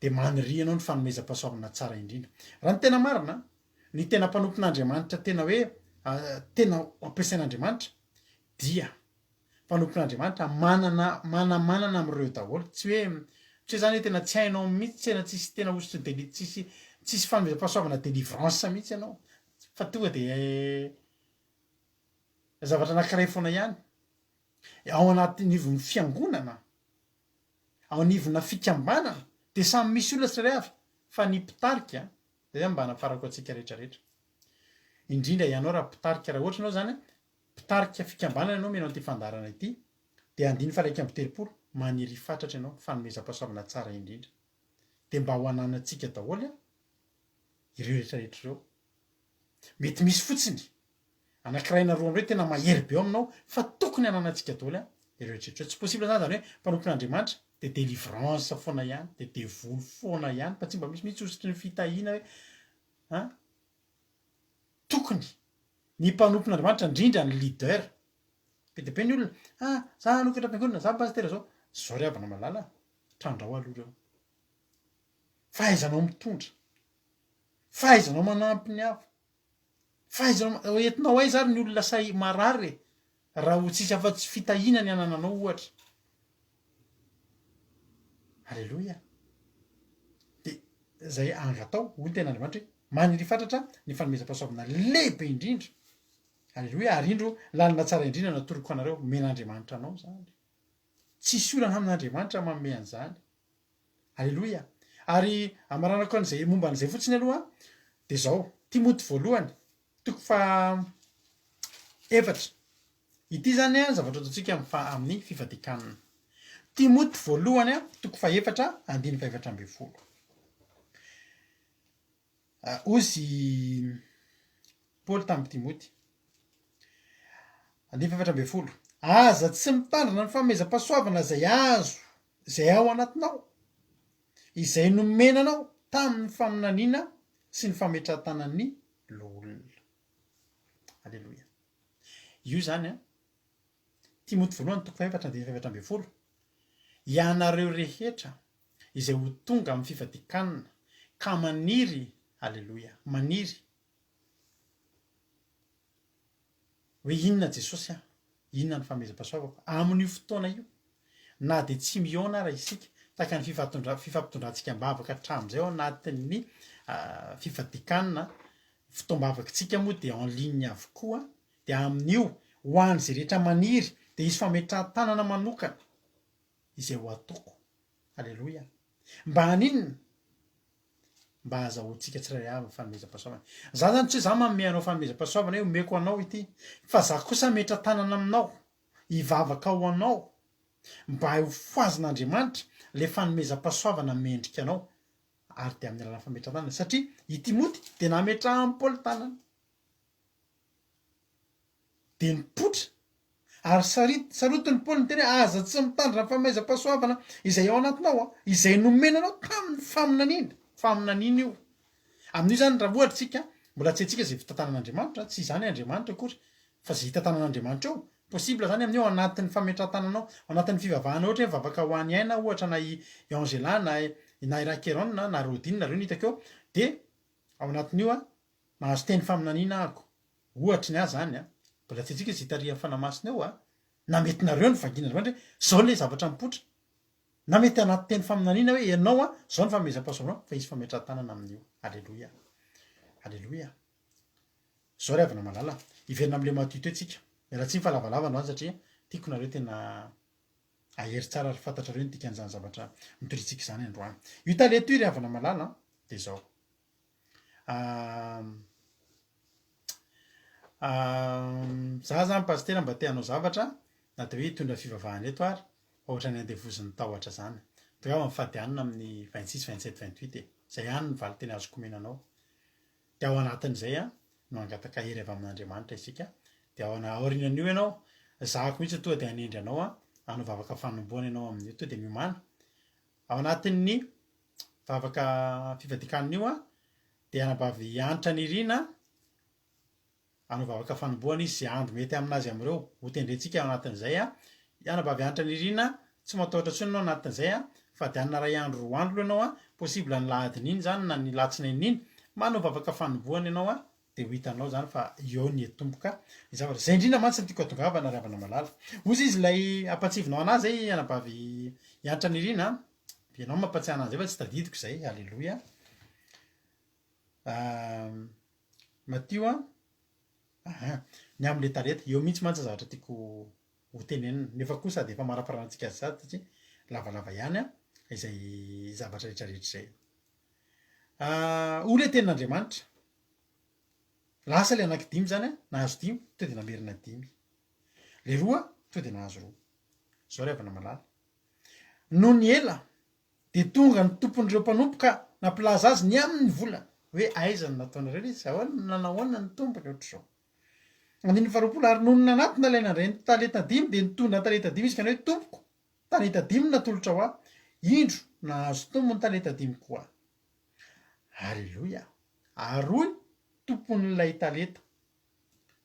dia maniria ianao ny fanomezam-pahasoavana tsara indrindra. Raha ny tena marina, ny tena mpanompon'Andriamanitra tena hoe tena ampiasain'Andriamanitra dia mpanompon'Andriamanitra manana manamanana amin'ireo daholo. Tsy hoe. Tsy hoe zany hoe tena tsy hainao mihitsy, tena tsisy tena hosotry ny deli tsisy tsisy fanomezam-pahasoavana délivrance mihitsy ianao fa tonga de zavatra anankiray foana ihany. Ao anatin'ivon'ny fiangonana, ao anivona fikambanana dia samy misy olona tsirairay avy fa ny mpitarika, zay zany mba anafarako antsika rehetra rehetra. Indrindra ianao raha mpitarika, raha ohatra ianao zany mpitarika fikambanana ianao mihaino an'ity fandaharana ity dia andininy faha 31, maniria fatratra ianao, fanomezam-pahasoavana tsara indrindra. Dia mba ho ananantsika daholo an, ireo rehetra rehetra ireo. Mety misy fotsiny anankiray na roa amin'ireo tena mahery be ao aminao fa tokony hananantsika daholo an, ireo rehetra rehetra ireo. Tsy possible zany izany hoe mpanompon'Andriamanitra dia délivrance foana ihany, dia devoly foana ihany fa tsy mba misy mihitsy hosotry ny fitahiana hoe an, tokony ny mpanompon'Andriamanitra indrindra ny leader Be dia be ny olona, ah, za hanokatra fiangonana, za pasitera zao. Zao ry havana malala a, trandrao aloha ireo. Fahaizanao mitondra, fahaizanao manampy ny hafa, fahaizanao, entinao aiza ary ny olona sahy marary e, raha ho tsisy afa-tsy fitahiana ny anananao ohatra. Aleloia. Dia zay angatao, hoy ny tenin'Andriamanitra hoe, maniria fatratra ny fanomezam-pahasoavana lehibe indrindra. Aleloia, ary indro lalana tsara indrindra natoroko anareo, omen'Andriamanitra anao izany. Tsisy olana amin'Andriamanitra manome an'izany. Aleloia. Ary amaranako an'izay momba an'izay fotsiny aloha, dia izao, Timoty voalohany, toko faha efatra. Ity izany an, zavatra ataontsika amin'ny faha amin'ny fifadian-kanina. Timoty voalohany, toko faha efatra, andininy faha 14. Hozy Paoly tamin'i Timoty, andininy faha 14, Aza tsy mitandrina ny fanomezam-pahasoavana izay azo, izay ao anatinao, izay nomena anao tamin'ny faminaniana sy ny fametrahan-tanan'ny loholona. Aleloia. Io izany an, Timoty voalohany toko fahefatra andininy fahefatra ambin'ny folo, Ianareo rehetra izay ho tonga amin'ny fifadian-kanina ka maniry, aleloia, maniry, hoe inona Jesosy aho, inona ny fanomezam-pahasoavako, amin'io fotoana io, na dia tsy mihaona ara isika, tahaka ny fifatondra- fifampitondrantsika am-bavaka hatramin'izay ao anatin'ny fifadian-kanina, fotoam-bavakitsika moa dia en ligne avokoa, dia amin'io, ho an'izay rehetra maniry, dia hisy fametrahan-tanana manokana izay ho ataoko. Aleloia. Mba haninona? Mba hahazahoantsika tsirairay avy ny fanomezam-pahasoavana. Za zany tsy hoe za manome anao fanomezam-pahasoavana hoe omeko anao ity, fa za kosa hametra-tanana aminao, hivavaka ho anao, mba hofohazin'Andriamanitra le fanomezam-pahasoavana mendrika anao, ary dia amin'ny alalan'ny fametra-tanana, satria i Timoty dia nametrahan'i Paoly tanana. Dia nipoitra, ary sarit, sarotin'i Paoly niteny hoe, Aza tsy mitandrina ny famaizam-pahasoavana izay ao anatinao, izay nomena anao tamin'ny faminaniana. Faminaniana io. Amin'io izany, raha ohatra isika, mbola tsy haintsika izay fitantanan'Andriamanitra, tsy izany Andriamanitra akory, fa izay hitantanan'Andriamanitra eo. Possible izany amin'io, ao anatin'ny fametrahan-tananao, ao anatin'ny fivavahana, ohatra hoe mivavaka ho an'i Aina ohatra, na i Angela, na i, na i Rakeron, na Rodine, nareo no hitako eo, dia ao anatin'io an, mahazo teny faminaniana ahako. Ohatry ny ahy zany an, mbola tsy haintsika izay itarihan'ny Fanahy Masina eo an, na mety nareo no vangian'Andriamanitra hoe zao le zavatra mipoitra, na mety anaty teny faminaniana hoe ianao an, zao ny fanomezam-pahasoavanao fa hisy fametrahan-tanana amin'io. Aleloia. Aleloia. Zao ry havana malala, hiverina amin'ilay Matio teo tsika. Miala tsiny fa lavalava androany satria tiako nareo tena hahery tsara ary fantatrareo ny dikan'izany zavatra notoriantsika izany androany. Io talento io ry havana malala an, dia zao. Za zany pasitera mba te hanao zavatra na de hoe hitondra fivavahana eto ary fa ohatran'ny andevozin'ny tahotra zany. Tongava mifady hanina amin'ny 26, 27, 28 e. Zay ihany ny valinteny azoko omena anao. De ao anatin'izay an no hangataka hery avy amin'Andriamanitra isika. De ao aorianan'io ianao, zahako mihitsy tonga de hanendry anao an, hanao vavaka fanombohana ianao amin'io. Tonga de miomàna. Ao anatin'ny vavaka fivadikanina io dia anabavy Hanitra Nirina hanao vavaka fanombohana izy izay andro mety aminazy amin'ireo. Ho tendrentsika ao anatin'izay. Anabavy Hanitra Nirina, tsy matahotra intsony ianao anatin'izay fa dia hanana iray andro roa andro aloha ianao, possible ny lahadin'iny izany na ny latsinain'iny, manao vavaka fanombohana ianao dia ho hitanao izany fa eo ny hiatomboka ny zavatra. Izay indrindra mantsy no tiako hatongavana ry havana malala. Hozy izy ilay ampatsivinao anah izay anabavy Hanitra Nirina a. Ianao mampatsiahy an'izay fa tsy tadidiko izay. Aleloia. Matio an. Aha. Ny amin'ilay talenta. Eo mihitsy mantsy ny zavatra tiako ho tenenina. Nefa koa sady efa maraparanantsika azy sady satria lavalava ihany an, izay zavatra rehetra rehetra izay. Hoy ilay tenin'Andriamanitra. Lasa ilay anankidimy izany an, nahazo dimy, tonga dia namerina dimy. Ilay roa, tonga dia nahazo roa. Izao ry havana malala. Nony ela dia tonga ny tompon'ireo mpanompo ka nampilaza azy ny amin'ny vola, hoe aiza no nataonareo ilay izy, ahoana, nanahoana ny tompony, ohatr'izao. Andininy faharoapolo, Ary nony nanatona ilay nandray ny talenta dimy, dia nitondra talenta dimy izy ka nanao hoe, Tompoko, talenta dimy no natolotrao ahy, indro, nahazo tombony talenta dimy koa aho. Aleloia! Ary hoy ny tompon'ilay talenta,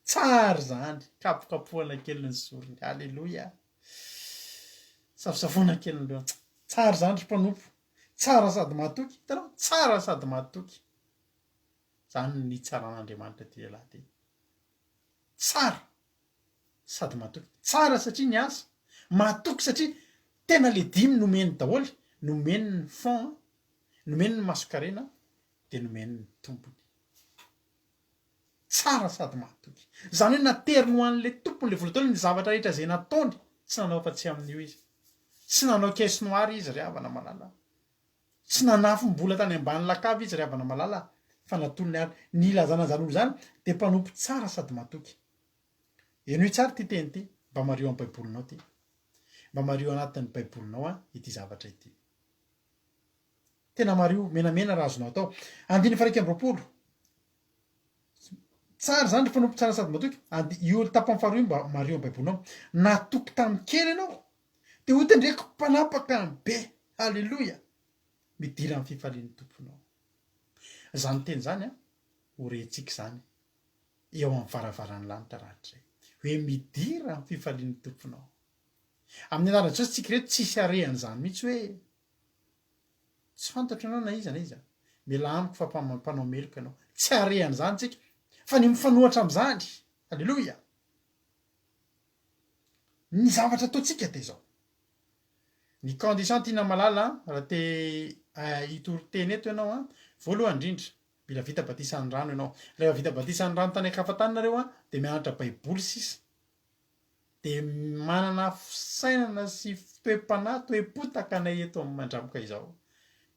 Tsara izany! Kapokapohana kely ny zorony. Aleloia! Safosafoana kely ny lohany. Tsara izany ry mpanompo. Tsara sady mahatoky. Hitanao? Tsara sady mahatoky. Izany no nitsaran'Andriamanitra ity lehilahy ity. Tsara sady mahatoky. Tsara satria niasa. Mahatoky satria tena le dimy nomeny daholo. Nomeny ny fond, nomeny ny masonkarena, dia nomeny ny tompony. Tsara sady mahatoky. Izany hoe nateriny ho an'ilay tompony ilay vola daholo ny zavatra rehetra izay nataony, tsy nanao afa-tsy amin'io izy. Tsy nanao caisse noire izy ry havana malala. Tsy nanafim-bola tany ambany lakavy izy ry havana malala fa natolony ary ny ilazana an'izany olona izany dia mpanompo tsara sady mahatoky. Henoy tsara ity teny ity, mba mariho amin'ny baibolinao ity. Mba mariho anatin'ny baibolinao an ity zavatra ity. Tena mariho, menamena raha azonao atao. Andininy faha 21. Tsara izany ry mpanompo tsara sady matoky. And io tapany faharoa io mba mariho amin'ny baibolinao. Natoky tamin'ny kely ianao, dia hotendreko mpanapaka ny be. Haleloia! Midira amin'ny fifalian'ny Tomponao. Izany teny izany an, ho rentsika izany eo amin'ny varavaran'ny lanitra rahatrizay. Hoe midira amin'ny fifalian'ny Tomponao. Amin'ny anaran'i Jesosy tsika ireto tsisy harehan'izany mihitsy hoe Tsy fantatro ianao na iza na iza. Mialà amiko fa mpanao meloka ianao. Tsy hare an'izany tsika, fa ny mifanohatra amin'izany. Aleloia! Ny zavatra ataontsika dia izao. Ny condition Tiana Malala an, raha te hitory teny eto ianao an, voalohany indrindra, mila vita batisan'ny rano ianao. Rehefa vita batisan'ny rano tany an-kafa tany nareo an, dia mianatra baiboly sisa. dia manana fisainana sy toe-panahy, toe-po tahaka anay eto amin'ny Mandramoka izao.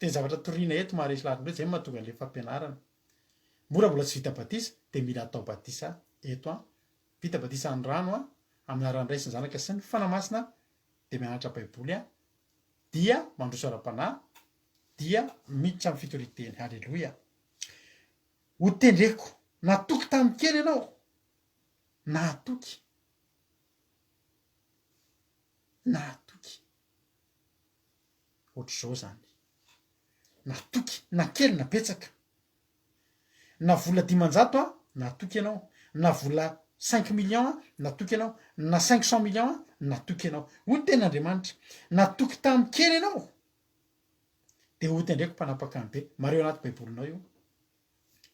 Dia ny zavatra toriana eto maharesy lahatra indray, izay no mahatonga an'ilay fampianarana. Mora mbola tsy vita batisa dia mila atao batisa eto an. Vita batisa ny rano an, amin'ny anaran'ny Ray sy ny Zanaka sy ny Fanahy Masina, dia mianatra Baiboly an, dia mandroso ara-panahy, dia miditra amin'ny fitorian-teny. Haleloia. Ho tendreko, natoky tamin'ny kely ianao, Nahatoky. Nahatoky. Ohatr'izao izany. Natoky, na kely na betsaka. Na vola 500 an, natoky ianao. Na vola cinq millions an, natoky ianao. Na cinq cent millions an, natoky ianao. Hoy ny tenin'Andriamanitra, natoky tamin'ny kely ianao, dia hotendreko mpanapaka ny be. Mariho anaty Baibolinao io.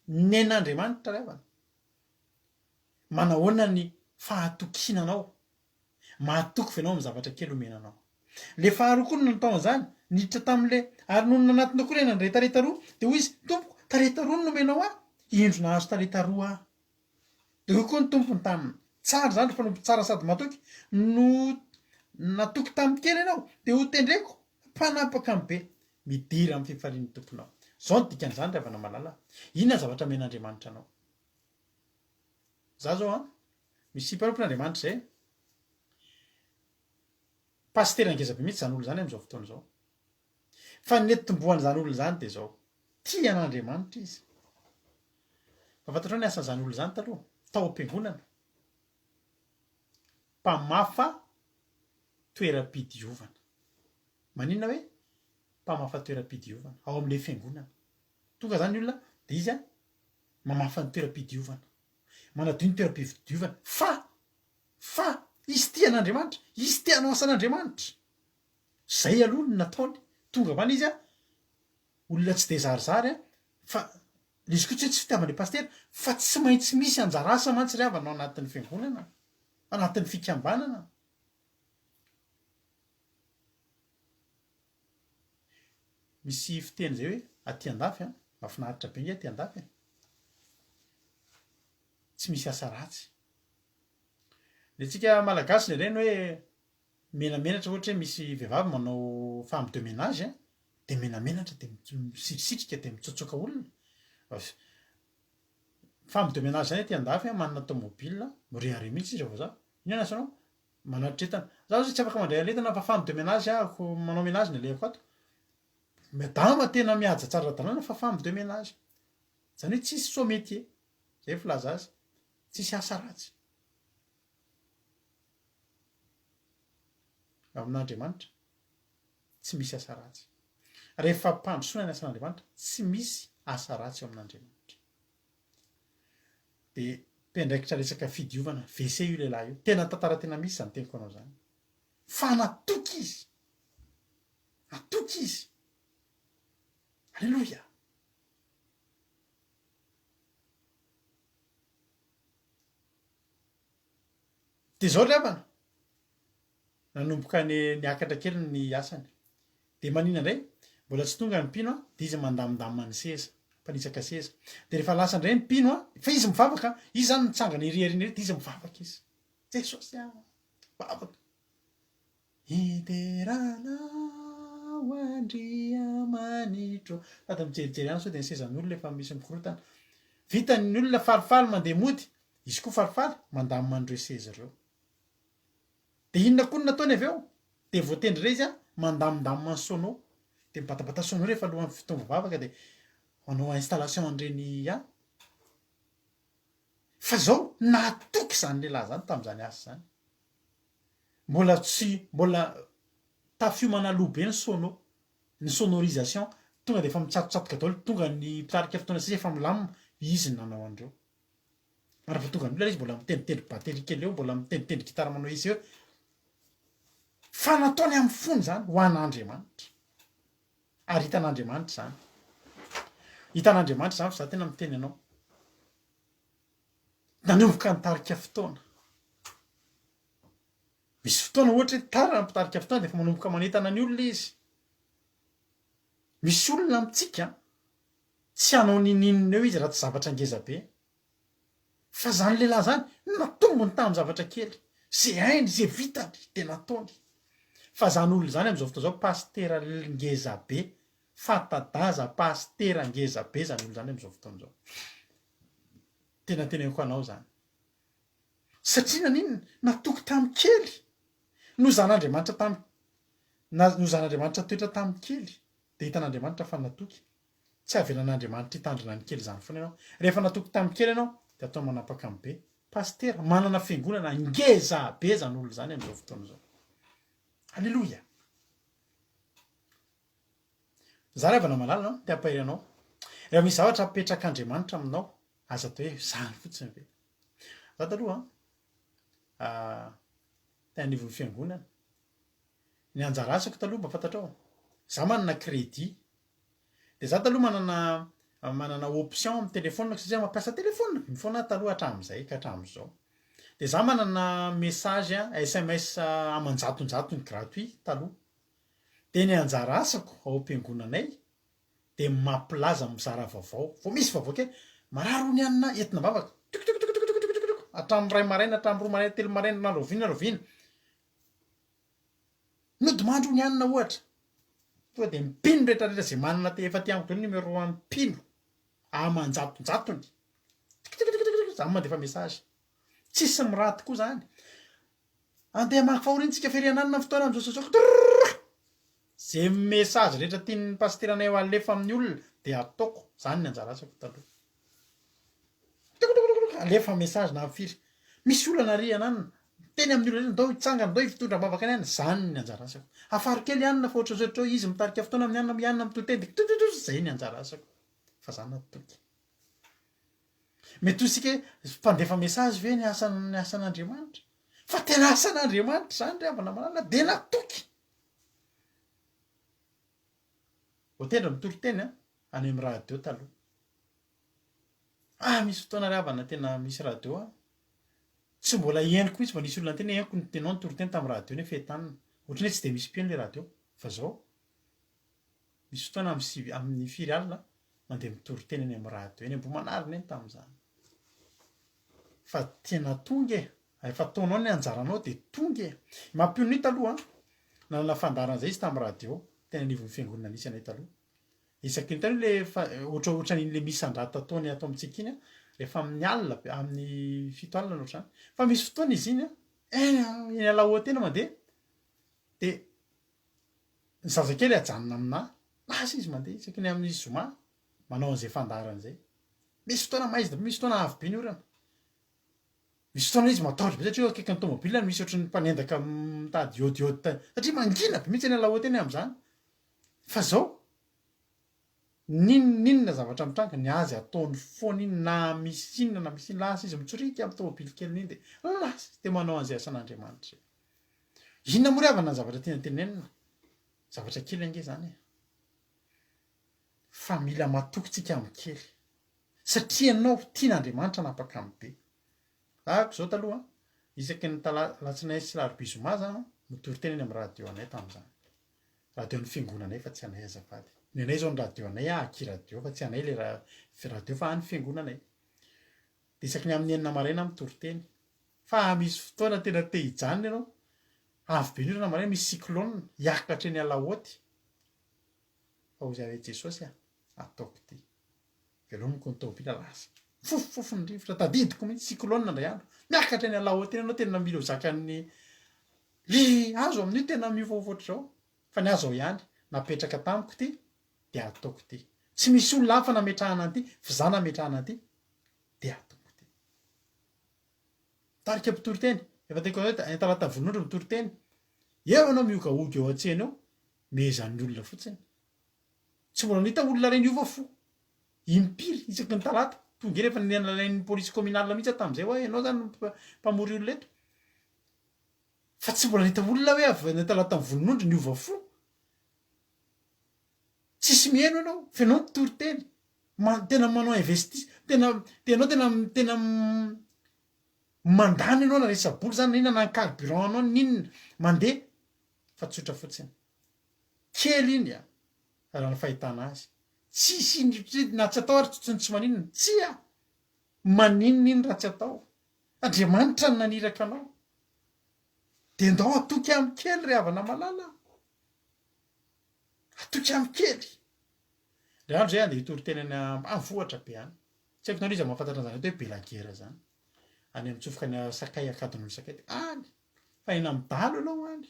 Nen'Andriamanitra ry havana. Manahoana ny fahatokiana anao? Mahatoky ve ianao amin'ny zavatra kely omena anao? Ilay faharoa koa no natao an'izany, niditra tamin'ilay, ary nony nanatona koa ilay nandray talenta roa, dia hoy izy, Tompoko, talenta roa no nomenao ahy, indro nahazo talenta roa aho. Dia hoy koa ny tompony taminy, Tsara izany ry mpanompo tsara sady matoky, no natoky tamin'ny kely ianao, dia hotendreko mpanapaka ny be. Midira amin'ny fifalian'ny tomponao. Izao no dikan'izany ry havana malala, inona ny zavatra omen'Andriamanitra anao? Za zao an, misy mpanompon'Andriamanitra izay, pasitera ngeza be mihitsy izany olona izany amin'izao fotoana izao. Fa ny nety tombohan'izany olona izany dia izao, tia an'Andriamanitra izy. Fa fantatrao ny asan'izany olona izany taloha, tao am-piangonana, mpamafa toeram-pidiovana. Maninona hoe mpamafa toeram-pidiovana ao amin'ilay fiangonana? Tonga izany ny olona dia izy mamafa ny toeram-pidiovana, manadio ny toeram-pidiovana fa, fa izy tia an'Andriamanitra, izy te hanao asan'Andriamanitra. Izay aloha no nataony. Tonga avy any izy, olona tsy dia zarizary fa ilay izy koa tsy hoe tsy fitiavana ilay pasitera fa tsy maintsy misy anjara asa mantsy ry havana ao anatin'ny fiangonana, anatin'ny fikambanana. Misy fiteny izay hoe aty andafy an, mahafinaritra be nge aty andafy e. Tsy misy asa ratsy. Ny antsika Malagasy indraindray ny hoe menamenatra ohatra hoe misy vehivavy manao femme de ménage an, dia menamenatra dia misitrisitrika dia mitsotsoka olona. Femme de ménage zany aty andafy an, manana tomobile, mirehareha mihitsy izy raha vao za. Inona ny asanao? Manatitra entana. Za zao tsy afaka mandray an'entana fa femme de ménage ahako manao ménage ny alehako ato. Madama tena mihaja tsara ara-dalàna fa femme de ménage. Zany hoe tsisy sot métier. Zay filaza azy. Tsisy asa ratsy. Eo amin'Andriamanitra, tsy misy asa ratsy. Rehefa fampandrosoana ny asan'Andriamanitra, tsy misy asa ratsy eo amin'Andriamanitra. Dia mpiandraikitra resaka fidiovana, WC io lehilahy io. Tena tantara tena misy izany teniko anao izany. Fa natoky izy. Natoky izy. Aleloia. Dia izao ry havana, nanomboka niakatra kely ny asany. Dia maninona indray? Mbola tsy tonga ny mpino an, dia izy mandamindamina ny seza, mpanitsaka seza. Dia rehefa lasa indray ny mpino an, fa izy mivavaka an, izy izany mitsangana ery aoriana ery dia izy mivavaka izy. Jesosy ah! Mivavaka. Hidera Anao Andriamanitro. Sady mijerijery any sao dia ny sezan'olona efa misy mikorontana. Vita ny olona falifaly mandeha mody, izy koa falifaly mandamina an'ireo seza ireo. Dia inona koa no nataony avy eo? Dia voatendry indray izy mandamindamina ny sono. Dia mibatabata sono rehefa alohan'ny fotoam-bavaka dia manao installation an'ireny ihany. Fa izao, nahatoky izany lehilahy izany tamin'izany asa izany. Mbola tsy, mbola tafiomana aloha be ny sono, ny sonorisation, tonga dia efa mitsatotsatoka daholo, tonga ny mpitarika fotoana sisa efa milamina, izy no nanao an'ireo. Ary vao tonga ny olona izy mbola mitendritendry batterie kely eo, mbola mitendritendry gitara manao essai eo. Fa nataony amin'ny fony izany ho an'Andriamanitra. Ary hitan'Andriamanitra izany. Hitan'Andriamanitra izany fa za tena miteny anao. Nanomboka nitarika fotoana. Misy fotoana ohatra hoe tara ny mpitarika fotoana dia efa manomboka manentana ny olona izy. Misy olona amintsika tsy hanao ninininona eo izy raha tsy zavatra ngeza be. Fa zany lehilahy zany natombony tamin'ny zavatra kely. Ze hainy, ze vitany de nataony. Fa zany olona zany amin'izao fotoana izao pasitera ngeza be, fanta-daza pasitera ngeza be zany olona zany amin'izao fotoana izao. Tena teneniko anao zany. Satria naninona? Natoky tamin'ny kely. Nozan'Andriamanitra tamin'ny nozan'Andriamanitra toetra tamin'ny kely. Dia hitan'Andriamanitra fa natoky. Tsy avelan'Andriamanitra hitandrina ny kely izany foana ianao. Rehefa natoky tamin'ny kely ianao, dia atao manapaka amin'ny be. Pasitera, manana fiangonana ngeza be izany olona izany amin'izao fotoana izao. Aleloia! Za ry havana malala an, te hampahery anao. Rehefa misy zavatra apetrak'Andriamanitra aminao, aza atao hoe izany fotsiny ve. Za taloha an, teny anivon'ny fiangonana, ny anjara asako taloha mba fantatrao, za manana crédit, de za taloha manana manana option amin'ny telephone-ko satria mampiasa telephone foana aho taloha hatramin'izay ka hatramin'izao. De za manana message sms aman-jatonjatony gratuit taloha. Dia ny anjara asako ao am-piangonanay dia mampilaza mizara vaovao. Vao misy vaovao kely, marary hono i anona, entina am-bavaka. Tokotokotokotokotokotoko, hatramin'ny iray maraina, hatramin'ny roa maraina, telo maraina, na rahoviana na rahoviana. Nodimandry hono i anona ohatra. Tonga dia mpino rehetra rehetra izay manana te efa aty amiko daholo numéro an'ny mpino. Aman-jatonjatony. Tokotokotokotokotoko, izaho mandefa message. Tsisy miraty koa izany. Andeha hamaky fahoriana tsika fery ananona ny fotoana amin'izao sy izao trrrr! Ze message rehetra tian'ny pasiteranay ho alefa amin'ny olona dia ataoko, zany ny anjara asako taloha. Tokotokotokotoko, alefa message na firy. Misy olana ry ananona, miteny amin'ny olona rehetra ndao hitsangana, ndao hitondra am-bavaka ny anona, zany ny anjara asako. Hafaro kely anona fa ohatran'izao ohatran'izao izy mitarika fotoana amin'ny anona, i anona mitohy teny dia tototototot, zay ny anjara asako. Fa za natoky. Mety ho isika hoe mpandefa message ve ny asan ny asan'Andriamanitra? Fa tena asan'Andriamanitra izany ry havana malala dia natoky. Voatendry mitory teny an, any amin'ny radio taloha. Ah misy fotoana ry havana tena misy radio an, tsy mbola henoko mihitsy vao nisy olona niteny hoe henoko ny tenao nitory teny tamin'ny radio nefa entanina. Ohatran'ny hoe tsy dia misy mpiheno ilay radio fa zao. Misy fotoana amin'ny sivy, amin'ny firy alina mandeha mitory teny any amin'ny radio eny Ambohimanarina eny tamin'izany. Fa tena tonga e! Rehefa ataonao ny anjaranao dia tonga e! I Mampionona io taloha an, nanana fandaharana izay izy tamin'ny radio, teny anivon'ny fiangonana nisy anay taloha. Isaky ny hitanao le fa ohatra ohatran'iny le misandrata ataony ato amintsika iny an, rehefa amin'ny alina be, amin'ny fito alina na ohatr'izany. Fa misy fotoana izy iny an, eny eny Alaotra eny mandeha, dia ny zazakely ajanona aminà, lasa izy mandeha isaky ny amin'ny zoma manao an'izay fandaharana izay. Misy fotoana maizina be, misy fotoana avy be ny orana. Misy fotoana izy matahotra be satria eo akaikin'ny tomobile misy ohatran'ny mpanendaka mitady hiôdiôdy satria mangina be mihitsy eny Alaotra eny amin'izany. Fa zao, n'inon'inona zavatra mitranga, ny azy ataony foana iny na misy inona na misy inona, lasa izy mitsoriaka amin'ny tomobile keliny iny dia lasa izy dia manao an'izay asan'Andriamanitra izay. Inona moa ry havana ny zavatra tiana tenenina? Zavatra kely ange izany e. Fa mila matoky tsika amin'ny kely. Satria ianao tian'Andriamanitra hanapaka amin'ny be. Ahako izao taloha, isaky ny tala, alatsinainy sy alarobia zoma za mitory teny eny amin'ny radio anay tamin'izany. Radio an'ny fiangonanay fa tsy anay azafady. Ny anay izao ny radio anay aky radio fa tsy anay le radio fa an'ny fiangonanay. Dia isaky ny amin'ny enina maraina mitory teny. Fa misy fotoana tena te hijanona ianao, avy be ny orana maraina misy cyclone hiakatra eny Alaoty. Fa hoy aho hoe Jesosy a, ataoko ity. Velomiko ny tômôbila lasa. Mifofofofo ny rivotra, tadidiko mihitsy cyclone indray andro. Miakatra eny Alaotra eny ianao tena mila ho zakan'ny le hazo amin'io tena miofaofa ohatr'izao. Fa ny azy ao ihany, napetraka tamiko ity dia ataoko ity. Tsy misy olona hafa nametrahana an'ity fa za nametrahana an'ity dia ataoko ity. Tarika mpitory teny, efa teniko anareo hoe any Talata Volonondry mitory teny. Eo ianao mihogahoga eo an-tsena eo, mehezan'ny olona fotsiny. Tsy mbola nahita olona iray niova fo impiry isaky ny talata. Tonga eny efa nalain'ny polisy communale mihitsy aho tamin'izay hoe ianao izany no mpamory olona eto. Fa tsy mbola nahita olona hoe avy any Talata Volonondry niova fo. Tsisy mihaino ianao fa ianao mitory teny. Tena manao investis, tena ianao tena tena mandany ianao na resa-bola izany na inona na ny carburant anao n'inona mandeha fa tsotra fotsiny. Kely iny a! Raha ny fahitana azy. Tsisy na tsy atao ary tsy tsy maninona. Tsia! Maninona iny raha tsy atao? Andriamanitra no naniraka anao. Dia ndao hatoky amin'ny kely ry havana malala a! Hatoky amin'ny kely. Indray andro izay handeha hitory teny any ambanivohitra be any. Tsy haiko nareo iza mahafantatra an'izany atao hoe Belagera izany. Any mitsofoka any Sakay, Ankadinondry Sakay. Any! Fa eny amin'ny dahalo ianao any.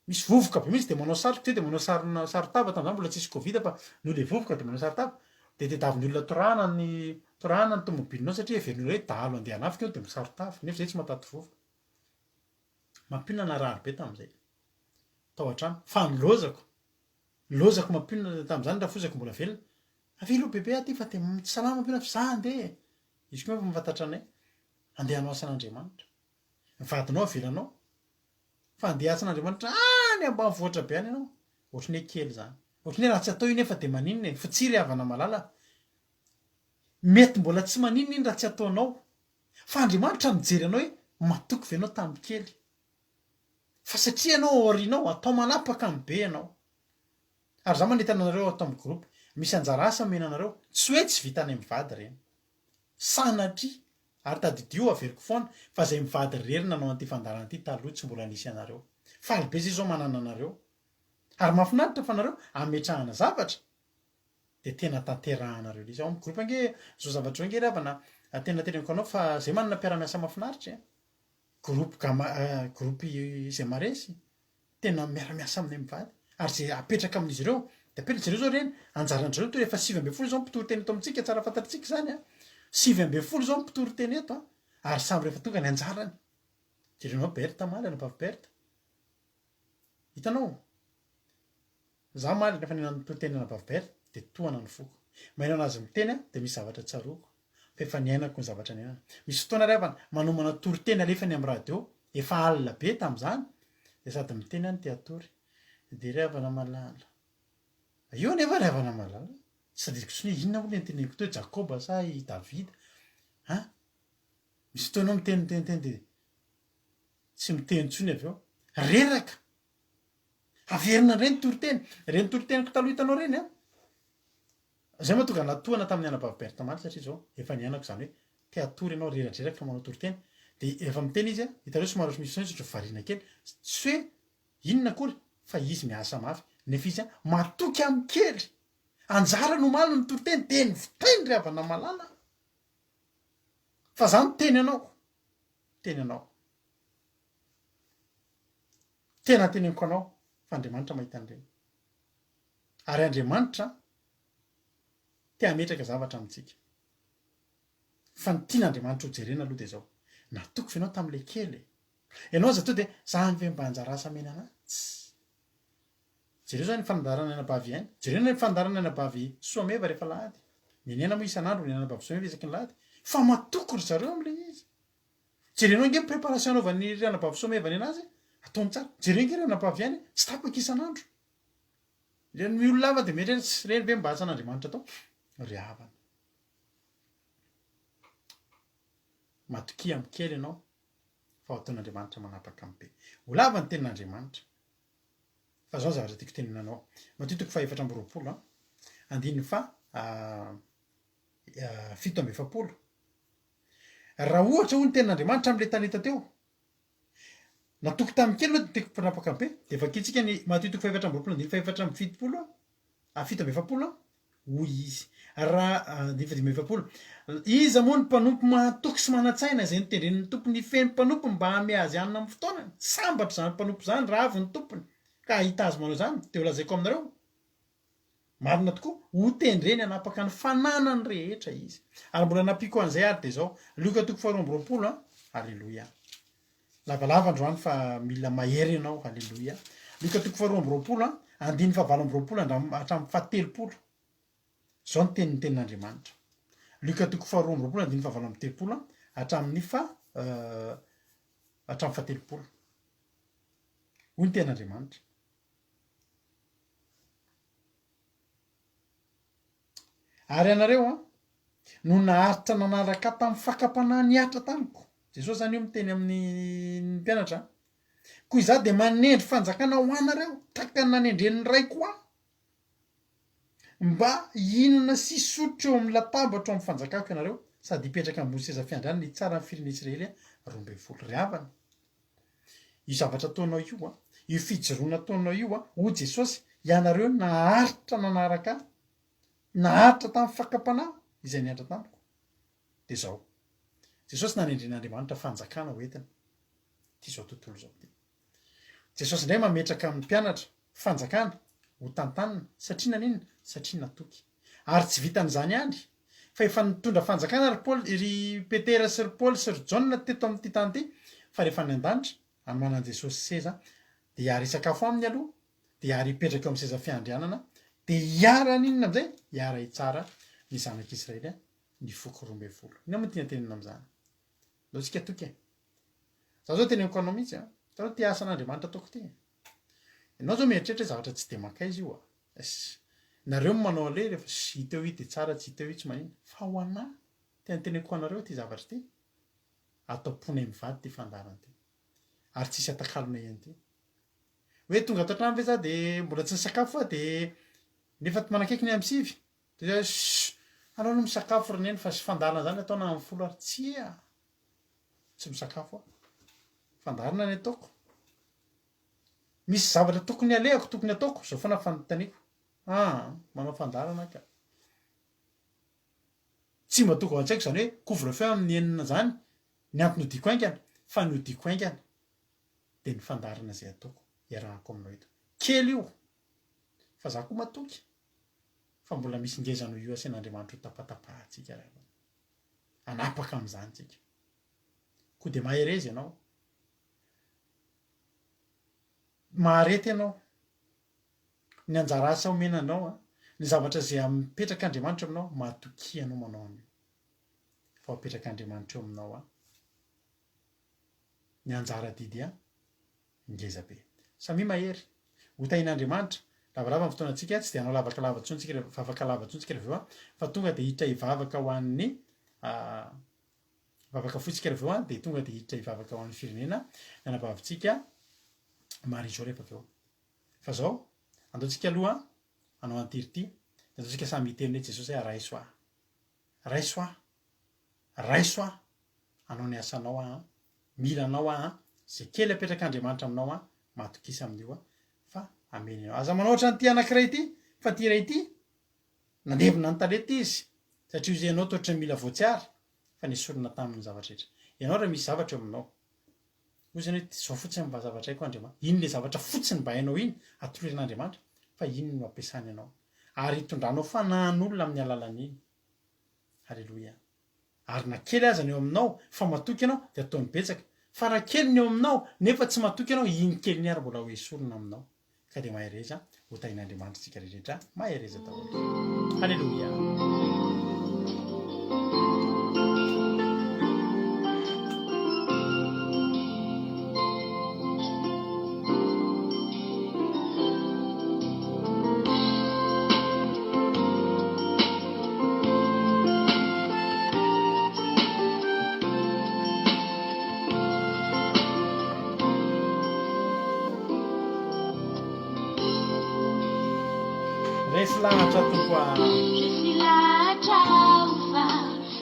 Misy vovoka be mihitsy dia manao satroka zay dia manao sarona saron-tava tamin'izany mbola tsisy covid fa noho ilay vovoka dia manao saron-tava dia tediavin'ny olona torahana ny torahana ny tomobilinao satria heverin'ny olona hoe dahalo andeha hanafika eo dia misaron-tava nefa zay tsy mahataty vovoka. Mampionona narary be tamin'izay tao an-trano fa ny lozako ny lozako mampionona tamin'izany rafozako mbola velona avia aloha bebe aty fa dia tsy salama mampionona fa za andeha e! Izy koa efa mahafantatra anay andeha hanao asan'Andriamanitra. Ny vadinao avelanao fa andeha hiantsan'Andriamanitra any ambanivohitra be any ianao, ohatran'ny hoe kely izany. Ohatran'ny hoe raha tsy atao io nefa dia maninona e? Fa tsia ry havana malala a! Mety mbola tsy maninona iny raha tsy ataonao, fa Andriamanitra mijery anao hoe matoky ve ianao tamin'ny kely? Fa satria ianao ao aoriana ao, atao manapaka ny be ianao. Ary za manentana anareo ato amin'ny groupe, misy anjara asa omena anareo, tsy hoe tsy vitanay mivady ireny. Sanatria! Ary tadidio, averiko foana, fa zay mivady irery nanao an'ity fandaharana ity taloha tsy mbola nisy anareo. Faly be zay zao manana anareo. Ary mahafinaritra fa nareo ametrahana zavatra dia tena tanterahanareo ilay izy. Ao amin'ny groupe ange zao zavatra zao ange ry havana tena teneniko anao fa zay manana mpiara-miasa mahafinaritra e. Groupe gama groupe izay maresy. Tena miara-miasa aminay mivady. Ary izay apetraka amin'izy ireo, dia apetraka, jereo izao ireny, anjaran-dry zareo toa efa 19 izao ny mpitory teny eto amintsika, tsara fantatritsika izany an! 19 izao ny mpitory teny eto an! Ary samy rehefa tonga ny anjarany. Jerenao Berthe omaly, anabavy Berthe. Hitanao? Za omaly rehefa nihaino ny toriteny anabavy Berthe, dia tohana ny foko. Maheno anazy miteny aho, dia misy zavatra tsaroako. Fa efa niainako ny zavatra niainana. Misy fotoana ry havana, manomana toriteny alefany amin'ny radio, efa alina be tamin'izany, dia sady miteny aho no te hatory. Dia ry havana malala. Io anefa ry havana malala, tsy tadidiko intsony hoe inona moa ilay noteneniko teo, Jakoba sa i Davida? An? Misy fotoana ianao miteny miteny miteny dia tsy miteny intsony avy eo. Reraka! Averina indray ny toriteny. Ireny toriteniko taloha hitanao ireny an! Zay mahatonga natohana tamin'ny anabavy Berthe omaly satria zao efa niainako izany hoe te hatory ianao reradreraka manao toriteny de rehefa miteny izy a, hitanareo somary ohatry misy fotoana izy ohatry variana kely, tsy hoe inona akory fa izy miasa mafy nefa izy a matoky amin'ny kely, anjarany omaly ny mitoriteny de nivitainy ry havana malala a! Fa za miteny anao, miteny anao, tena teneniko anao fa Andriamanitra mahita an'ireny. Ary Andriamanitra te hametraka zavatra amintsika. Fa ny tian'Andriamanitra ho jerena aloha dia izao, natoky ve ianao tamin'ilay kely e? Ianao aza tonga dia, zany ve mba anjara asa amena anah? Tss. Jereo izany ny fandaharana anabavy Aina. Jereo ny fandaharana anabavy Soameva rehefa alahady. Ny an'i Aina moa isan'andro, ny anabavy Soameva isaky ny lahady. Fa matoky ry zareo amin'ilay izy. Jerenao ange ny préparation anaovan'ny ry anabavy Soameva ny anazy e. Ataony tsara. Jereo ange ry anabavy Aina e. Tsy tapaka isan'andro. Ireny olona hafa dia mieritreritra, tsy ireny ve mba asan'Andriamanitra atao? Ry havana. Matokia amin'ny kely ianao fa ho ataon'Andriamanitra manapaka amin'ny be. Ho lava ny tenin'Andriamanitra. Fa izao ny zavatra tiako tenenina anao. Matio toko faha 24, andininy faha 47. Raha ohatra hoy ny tenin'Andriamanitra amin'ilay talenta teo, Natoky tamin'ny kely aloha dia tiako mpanapaka be. Dia vakintsika ny Matio toko faha-24 andininy faha-74 a, 47, hoy izy, raha andininy faha-45, Iza moa no mpanompo mahatoky sy manan-tsaina izay notendren'ny tompony hifehy ny mpanompony mba hanome azy hanina amin'ny fotoanany? Sambatra izany mpanompo izany raha avy ny tompony ka hahita azy manao izany, dia holazaiko aminareo, Marina tokoa, hotendreny hanapaka ny fananany rehetra izy. Ary mbola nampiako an'izay ary dia izao, Lioka toko faharoa amby roapolo an, Aleloia. Lavalava androany fa mila mahery ianao, Aleloia. Lioka toko faharoa amby roapolo an, andininy fahavalo amby roapolo andram- hatramin'ny fahatelopolo. Izao ny tenin'ny tenin'Andriamanitra. Lioka toko faharoa amby roapolo andininy fahavalo amby telopolo an, hatramin'ny fa hatramin'ny fahatelopolo. Hoy ny tenin'Andriamanitra. Ary ianareo an, no naharitra nanaraka ahy tamin'ny fakam-panahy nihatra tamiko. Jesosy izany io miteny amin'ny mpianatra an. Koa izaho dia manendry fanjakana ho anareo, tahaka ny nanendren'ny Raiko ahy, mba hihinana sy hisotro eo amin'ny latabatro amin'ny fanjakako ianareo, sady hipetraka ambony seza fiandrianana hitsara ny firenena Israely 12. Ry havana, Io zavatra ataonao io an, io fijoroana ataonao io an, hoy Jesosy, ianareo naharitra nanaraka ahy, naharitra tamin'ny fakam-panahy izay nihatra tamiko. Dia izao, Jesosy nanendren'Andriamanitra fanjakana ho entina ity izao tontolo izao ity. Jesosy indray mametraka amin'ny mpianatra fanjakana ho tantanina, satria naninona? Satria natoky. Ary tsy vitan'izany ihany, fa efa nitondra fanjakana ry Paoly, ry Petera sy ry Paoly sy ry Jaona teto amin'ity tany ity, fa rehefa any an-danitra, hanomanan'i Jesosy seza, dia hiara-hisakafo aminy aloha, dia hiara-hipetraka eo amin'ny seza fiandrianana, dia hiara-haninona amin'izay? Hiara-hitsara ny zanak'Israely, ny foko 12. Inona moa no tiana tenenina amin'izany? Ndao tsika hatoky e! Za zao teneniko anao mihitsy an, hitanao ity asan'Andriamanitra ataoko ity e! Ianao zao mieritreritra hoe zavatra tsy dia mankaiza io a! Ss nareo no manao anle rehefa sy hita eo i de tsara tsy hita eo i tsy manina fa ho anah tena teneniko anareo ity zavatra ity ato am-ponay mivady ity fandaharana ity ary tsisy atakalonay an'ity hoe tonga ato an-trano ve za de mbola tsy nisakafo aho de nefa manakaiky ny amin'ny sivy de za ss anao no misakafo ry neny fa sy fandaharana zany atao na amin'ny folo ary tsia tsy misakafo aho fandaharana ny ataoko Misy zavatra tokony alehako, tokony ataoko, zao foana fanontaniako. Aa, manao fandaharana aho ka. Tsy mba tonga ao an-tsaiko izany hoe couvre feu amin'ny enina izany ny antony hodiako haingana, fa ny hodiako haingana dia ny fandaharana izay ataoko, iarahako aminao eto. Kely io, fa za koa matoky fa mbola misy ngeza noho io asian'Andriamanitra ho tapatapahantsika ry havana. Hanapaka amin'izany tsika. Koa dia mahereza ianao. Mahareta ianao. Ny anjara asa omena anao, ny zavatra izay apetrak'Andriamanitra eo aminao, matokia ianao manao an'io. Fa apetrak'Andriamanitra eo aminao ny anjara adidy ngeza be. Samia mahery. Ho tahian'Andriamanitra. Lavalava ny fotoanantsika, tsy dia hanao lavaka lava intsony tsika, vavaka lava intsony tsika rehefa avy eo, fa tonga dia hiditra hivavaka ho an'ny Vavaka fohy tsika avy eo dia tonga dia hiditra hivavaka ho an'ny firenena ny anabavintsika Marie Jo rehefa avy eo. Fa zao, andao tsika aloha hanao an'ity ry ity. Dia andao tsika samy hiteny hoe Jesosy a raiso aho. Raiso aho. Raiso aho. Hanao ny asanao aho an. Mila anao aho an. Izay kely apetrak'Andriamanitra aminao an, matokisa amin'io an, fa hameno ianao. Aza manao ohatran'ity anankiray ity, fa ity iray ity, nandevona ny talenta izy, satria hozy ianao toa ohatran'ny mila voatsiary, fa nesorina taminy ny zavatra rehetra. Ianao raha misy zavatra eo aminao, hozy ianao hoe izao fotsiny mba zavatra haiko Andriamanitra, iny ilay zavatra fotsiny mba hainao iny, atolory an'Andriamanitra, fa iny no ampiasany anao. Ary hitondranao fanahin'olona amin'ny alalan'iny. Aleloia. Ary na kely aza ny eo aminao fa matoky ianao dia ataony betsaka. Fa raha kely ny eo aminao nefa tsy matoky ianao iny kely iny ary mbola ho esorina aminao. Ka dia mahereza, ho tahin'Andriamanitra isika rehetra. Mahereza daholo. Haleloia. Resy lahatra Tompo ah. Resy lahatra aho fa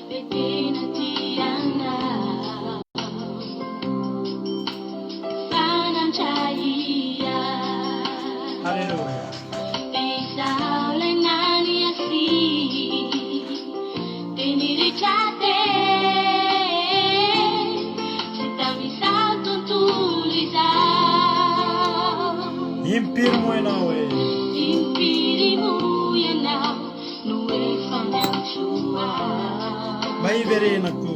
be tena tia anao. Fa nandray ahy. Haleloia. Impiry moa ianao e? Mba hiverenako.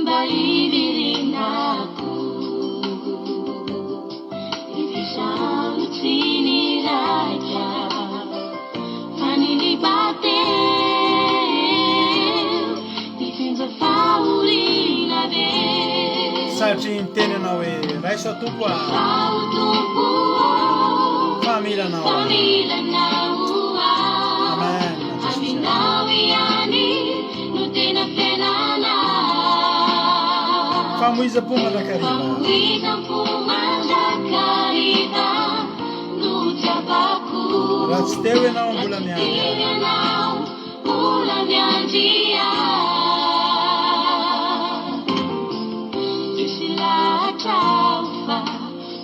Mba hiverenako. Izaho tsy niraika fa niliba teo nitsinjo fahoriana be. Satria niteny ianao hoe raiso aho Tompo a. Raiso Tompo ô. Fa mila anao Fa aho. mila anao aho. Amen. Jesosy. Aminao ihany no tena fiainana. Famoizam-po mandrakariva. Famoizam-po mandrakariva no tsapako. Raha tsy teo ianao mbola Raha tsy miandry teo ahy. ianao mbola miandry ahy. Resy lahatra aho fa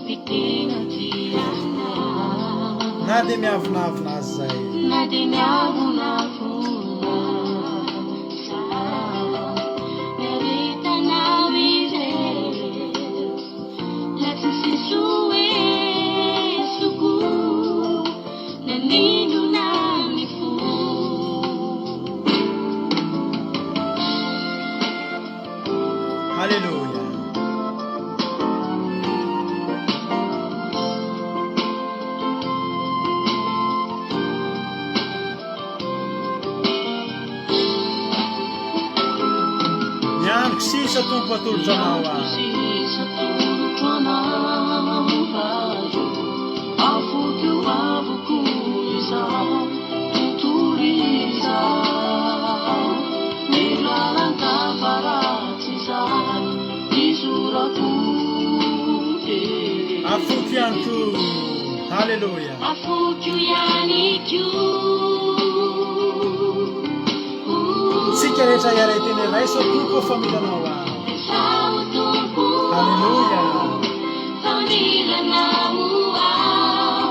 ny tena tia anao. Na dia miavonavona aza izay. Na dia miavonavona aza. Miaretanao ireo. La tsisy soesoko. Nanindrona ny fo. Haleloia. Ny androko sisa Tompo atolotro anao Ny androko aho. sisa atolotro anao aho. Avoko avoko izao tontolo izao. Ny lalan-dava ratsy izay izorako eh. Afoko ihany koa. Haleloia. Afoko ihany koa. Tsika rehetra hiara-hiteny hoe raiso aho Tompo ô fa mila anao aho. Raiso Tompo ô Haleloia. fa mila anao aho.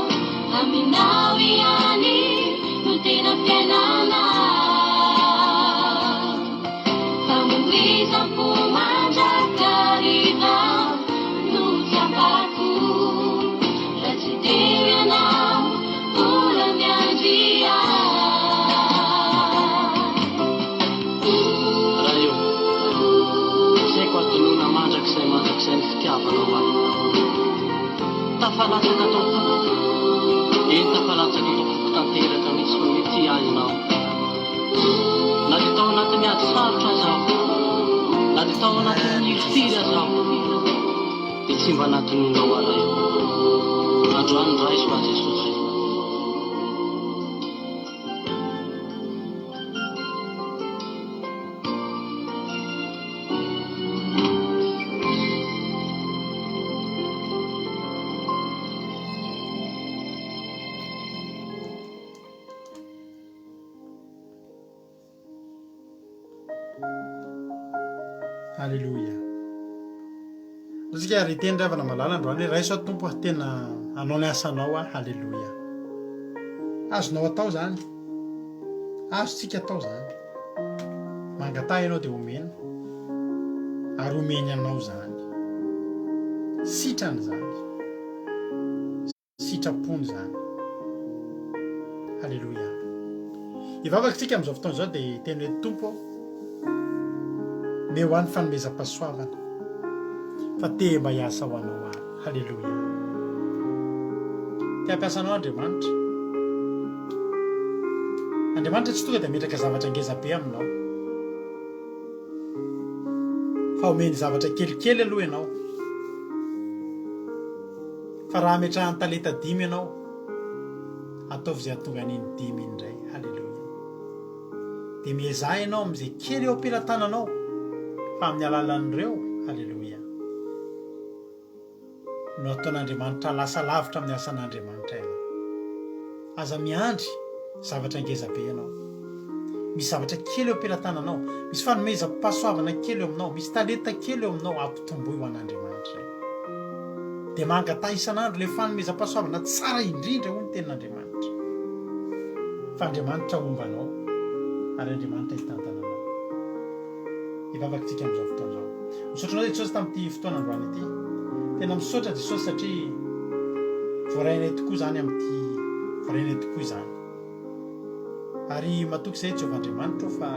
Aminao ihany no tena fiainana. Famoizam-po mandrakariva no tsapako. Raha tsy teo ianao, mbola miandry ahy. Ray ô, tsy haiko hadinoina mandrakizay mandrakizay ny fitiavanao ahy. Tafalatsaka tao am-poko, eny tafalatsaka tao am-poko tanteraka mihitsy ny hoe tia ahy ianao. Na dia tao anatin'ny ady sarotra aza aho, na dia tao anatin'ny hirifiry aza aho, dia tsy mba nadinoinao aho Ray. Androany raiso aho Jesosy. Aleloia. Antsika ary hiteny ry havana malala androany hoe raiso aho Tompo ah, tena hanao ny asanao aho. Aleloia. Azonao atao izany. Azontsika atao izany. Mangataha ianao dia omena. Ary omeny anao izany. Sitrany izany. Sitrapony izany. Haleloia. Hivavaka isika amin'izao fotoana izao dia hiteny hoe Tompo ô, omeo ahy ny fanomezam-pahasoavana fa te mba hiasa ho anao aho. Haleloia. Te hampiasa anao Andriamanitra. Andriamanitra tsy tonga dia hametraka zavatra ngeza be aminao. Fa omeny zavatra kelikely aloha ianao. Fa raha ametrahany talenta dimy ianao, ataovy izay hahatonga an'iny dimy iny indray. Haleloia. Dia miezaha ianao amin'izay kely eo am-pelatananao, fa amin'ny alalan'ireo, haleloia, no ataon'Andriamanitra lasa lavitra amin'ny asan'Andriamanitra ianao. Aza miandry zavatra ngeza be ianao. Misy zavatra kely eo am-pelatananao, misy fanomezam-pahasoavana kely eo aminao, misy talenta kely eo aminao, ampitomboy ho an'Andriamanitra ireny. Dia mangataha isan'andro ilay fanomezam-pahasoavana tsara indrindra, hoy ny Tenin'Andriamanitra. Fa Andriamanitra homba anao, ary Andriamanitra hitantana anao. Hivavaka isika amin'izao fotoana izao. Misaotra anao Jesosy tamin'ity fotoana androany ity. Tena misaotra Jesosy satria voarainay tokoa izany amin'ity, voarainay tokoa izany. Ary matoky izay Jehovah Andriamanitro fa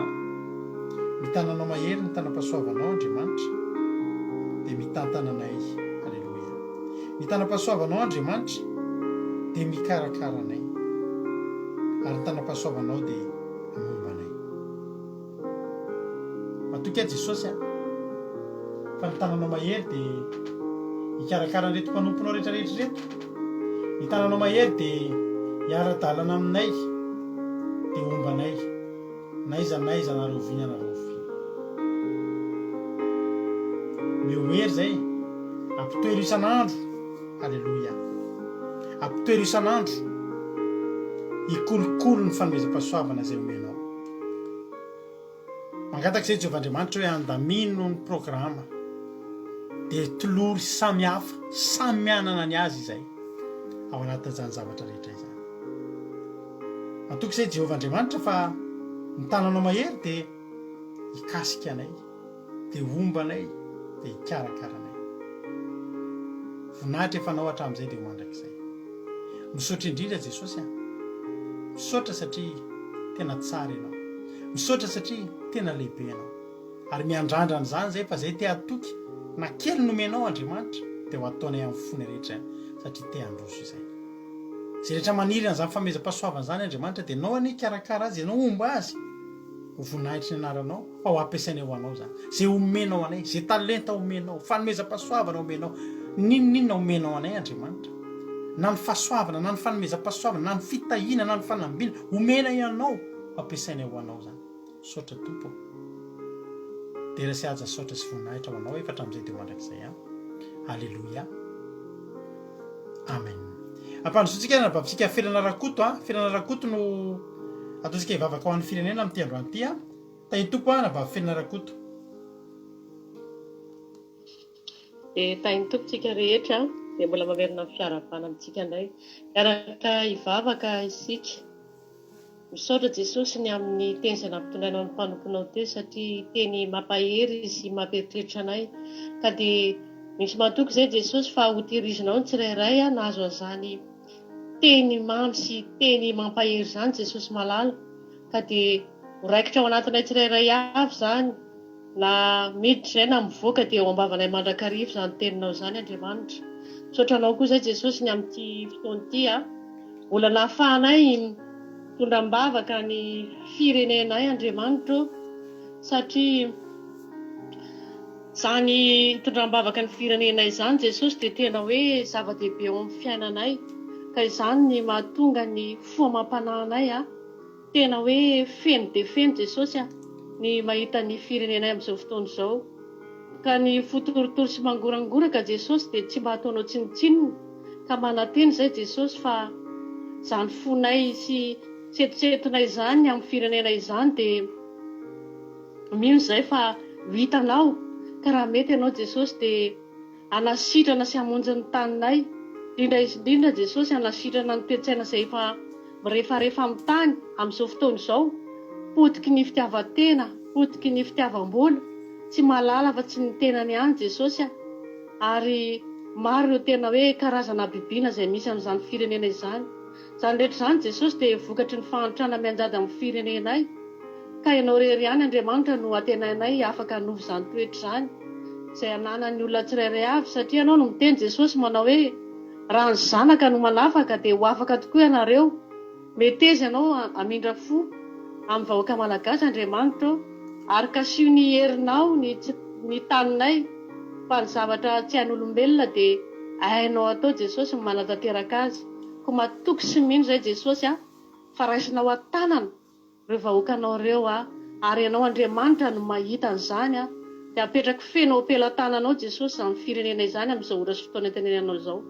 ny tananao mahery, ny tanam-pahasoavanao Andriamanitra dia mitantana anay. Aleloia. Ny tanam-pahasoavanao Andriamanitra dia mikarakara anay. Ary ny tanam-pahasoavanao dia momba anay. Matoky aho Jesosy a! Fa ny tananao mahery dia hikarakara an'ireto mpanomponao rehetra rehetra ireto. Ny tananao mahery dia hiara-dalana aminay, dia homba anay, n'aiza n'aiza na rahoviana na rahoviana. Omeo hery izay, ampitoero isan'andro, Aleloia. Ampitoero isan'andro, hikolokolo ny fanomezam-pahasoavana izay omenao. Mangataka izay Jehovah Andriamanitra hoe andamino ny programa dia tolory samy hafa, samy mianana ny azy izay ao anatin'izany zavatra rehetra izany. Matoky izay Jehovah Andriamanitra fa ny tananao mahery dia hikasika anay. dia homba anay, dia hikarakara anay. Voninahitra efa anao hatramin'izay dia ho mandrakizay. Misaotra indrindra Jesosy a! Misaotra satria tena tsara ianao. Misaotra satria tena lehibe ianao. Ary miandrandra an'izany izay fa izay te hatoky na kely nomenao Andriamanitra dia ho ataonay amin'ny fonay rehetra ihany satria te handroso izay. Izay rehetra maniry an'izany fanomezam-pahasoavana izany Andriamanitra dia ianao anie hikarakara azy, ianao homba azy. Ho voninahitry ny anaranao, fa ho ampiasainay ho anao izany. Izay omenao anay, izay talenta omenao, fanomezam-pahasoavana omenao, n'inon'inona omenao anay Andriamanitra, na ny fahasoavana, na ny fanomezam-pahasoavana, na ny fitahiana, na ny fanambina, omenay anao, ho ampiasainay ho anao izany. Misaotra Tompo ô. Dera sy haja, saotra sy voninahitra ho anao efa hatramin'izay dia ho mandrakizay an. Aleloia. Amen. Ampandrosoantsika ny anabavintsika Felana Rakoto a. Felana Rakoto no ataontsika hivavaka ho an'ny firenena amin'ity androany ity a. Tahin'ny Tompo a, anabavy Felana Rakoto. Dia tahin'ny Tompo tsika rehetra, dia mbola mamerina ny fiarahabana amintsika indray. Hiaraka hivavaka isika. Misaotra Jesosy ny amin'ny teny izay nampitondrainao ny mpanomponao teo satria teny mampahery sy mampieritreritra anay. Ka dia misy matoky izay Jesosy fa ho tehirizinao ny tsirairay nahazo an'izany teny mamy sy teny mampahery izany Jesosy malala. Ka dia ho raikitra ao anatinay tsirairay avy izany na miditra izay na mivoaka dia eo am-bavanay mandrakariva izany teninao izany Andriamanitra. Misaotra anao koa izay Jesosy ny amin'ity fotoana ity. Mbola nahafahanay nitondra am-bavaka ny firenenay Andriamanitra ô, satria izany hitondram-bavaka ny firenenay izany Jesosy dia tena hoe zava-dehibe eo amin'ny fiainanay, ka izany ny mahatonga ny fo amam-panahinay Tena hoe feno dia feno Jesosy a! ny mahita ny firenenay amin'izao fotoana izao. Ka ny fo torotoro sy mangorangoraka Jesosy dia tsy mba ataonao tsinontsinona. Ka manantena izay Jesosy fa izany fonay sy setosetonay izany amin'ny firenena izany dia mino izay fa ho hitanao. Ka raha mety Ianao Jesosy dia hanasitrana sy hamonjy ny taninay. Indrindra indrindra Jesosy hanasitrana ny toe-tsaina izay efa mirefarefa amin'ny tany amin'izao fotoana izao. Potiky ny fitiavan-tena, potiky ny fitiavam-bola, tsy mahalala afa-tsy ny tenany ihany Jesosy a. Ary maro ireo tena hoe karazana habibiana izay misy amin'izany firenena izany. Izany rehetra izany Jesosy dia vokatry ny fahantrana mianjady amin'ny firenenay. Ka Ianao irery ihany Andriamanitra no antenainay afaka hanova izany toetra izany izay ananan'ny olona tsirairay avy satria Ianao no miteny Jesosy manao hoe raha ny Zanaka no manafaka dia ho afaka tokoa ianareo. Meteza Ianao hamindra fo amin'ny vahoaka Malagasy Andriamanitra ô ary kasiho ny herinao ny ny taninay fa ny zavatra tsy hain'olombelona dia hainao atao Jesosy ny manatanteraka azy. Koa matoky sy mino izay Jesosy a, fa raisinao an-tanana ireo vahoakanao ireo a, ary Ianao Andriamanitra no mahita an'izany a, dia apetrako feno ao am-pelatananao Jesosy izany firenena izany amin'izao ora sy fotoana itenenanao izao.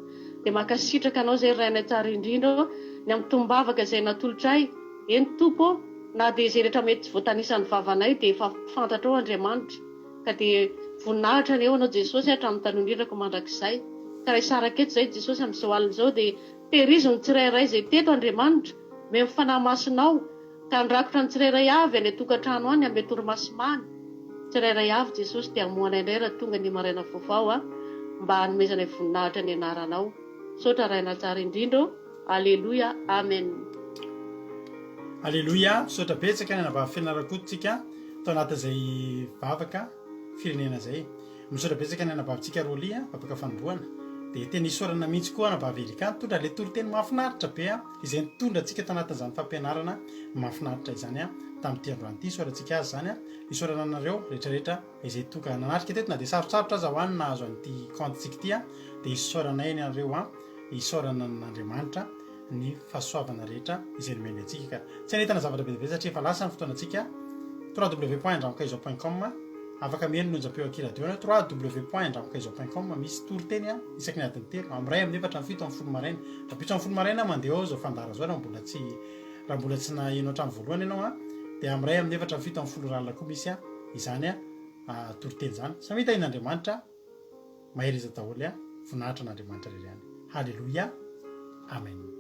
Dia mankasitraka Anao izay ry Rainay tsara indrindra ô, ny amin'ny tombavaka izay natolotray, eny Tompo ô, na dia izay rehetra mety tsy voatanisan'ny vavanay dia efa fantatrao Andriamanitra. Ka dia voninahitra anie ho anao Jesosy hatramin'ny taloha indrindra ko mandrakizay. Ka raha hisaraka eto izay Jesosy amin'izao alina izao dia tehirizo ny tsirairay izay teto Andriamanitra, omeo ny Fanahy Masinao ka handrakotra ny tsirairay avy any an-tokantrano any hanome torimaso mamy tsirairay avy Jesosy dia hamoha anay indray raha tonga ny maraina vaovao a mba hanomezanay voninahitra ny anaranao. Misaotra Rainà tsara indrindra ô. Aleloia Amen. Aleloia, misaotra betsaka ny anabavy Fena Rakoto tsika tao anatin'izay vavaka firenena izay. Misaotra betsaka ny anabavintsika Rolly a, vavaka fanombohana. Dia tena isaorana mihitsy koa anabavy Erika nitondra ilay toriteny mahafinaritra be a, izay nitondra antsika tao anatin'izany fampianarana mahafinaritra izany a, tamin'ity androany ity. Isaorantsika azy izany a. Isaorana anareo rehetra rehetra izay tonga nanatrika teto na dia sarotsarotra aza ho an'ny nahazo an'ity compte-tsika ity a, dia isaoranay anareo a. Isaorana an'Andriamanitra ny fahasoavana rehetra izay nomeny antsika ka tsy hanentana zavatra be dia be satria efa lasa ny fotoanantsika www.andramokaizao point com Afaka mihaino ny onjam-peo aky radio ianao www.andramokaizao point com Misy toriteny isaky ny adiny telo amin'ny iray amin'ny efatra amin'ny fito amin'ny folo maraina Rahampitso amin'ny folo maraina mandeha ao izao fandaharana izao raha mbola tsy raha mbola tsy naheno hatramin'ny voalohany ianao dia amin'ny iray amin'ny efatra amin'ny fito amin'ny folo ora alina koa misy izany toriteny izany Samia tahian'Andriamanitra Mahereza daholo a! Voninahitra an'Andriamanitra irery ihany. Haleloia! Amen.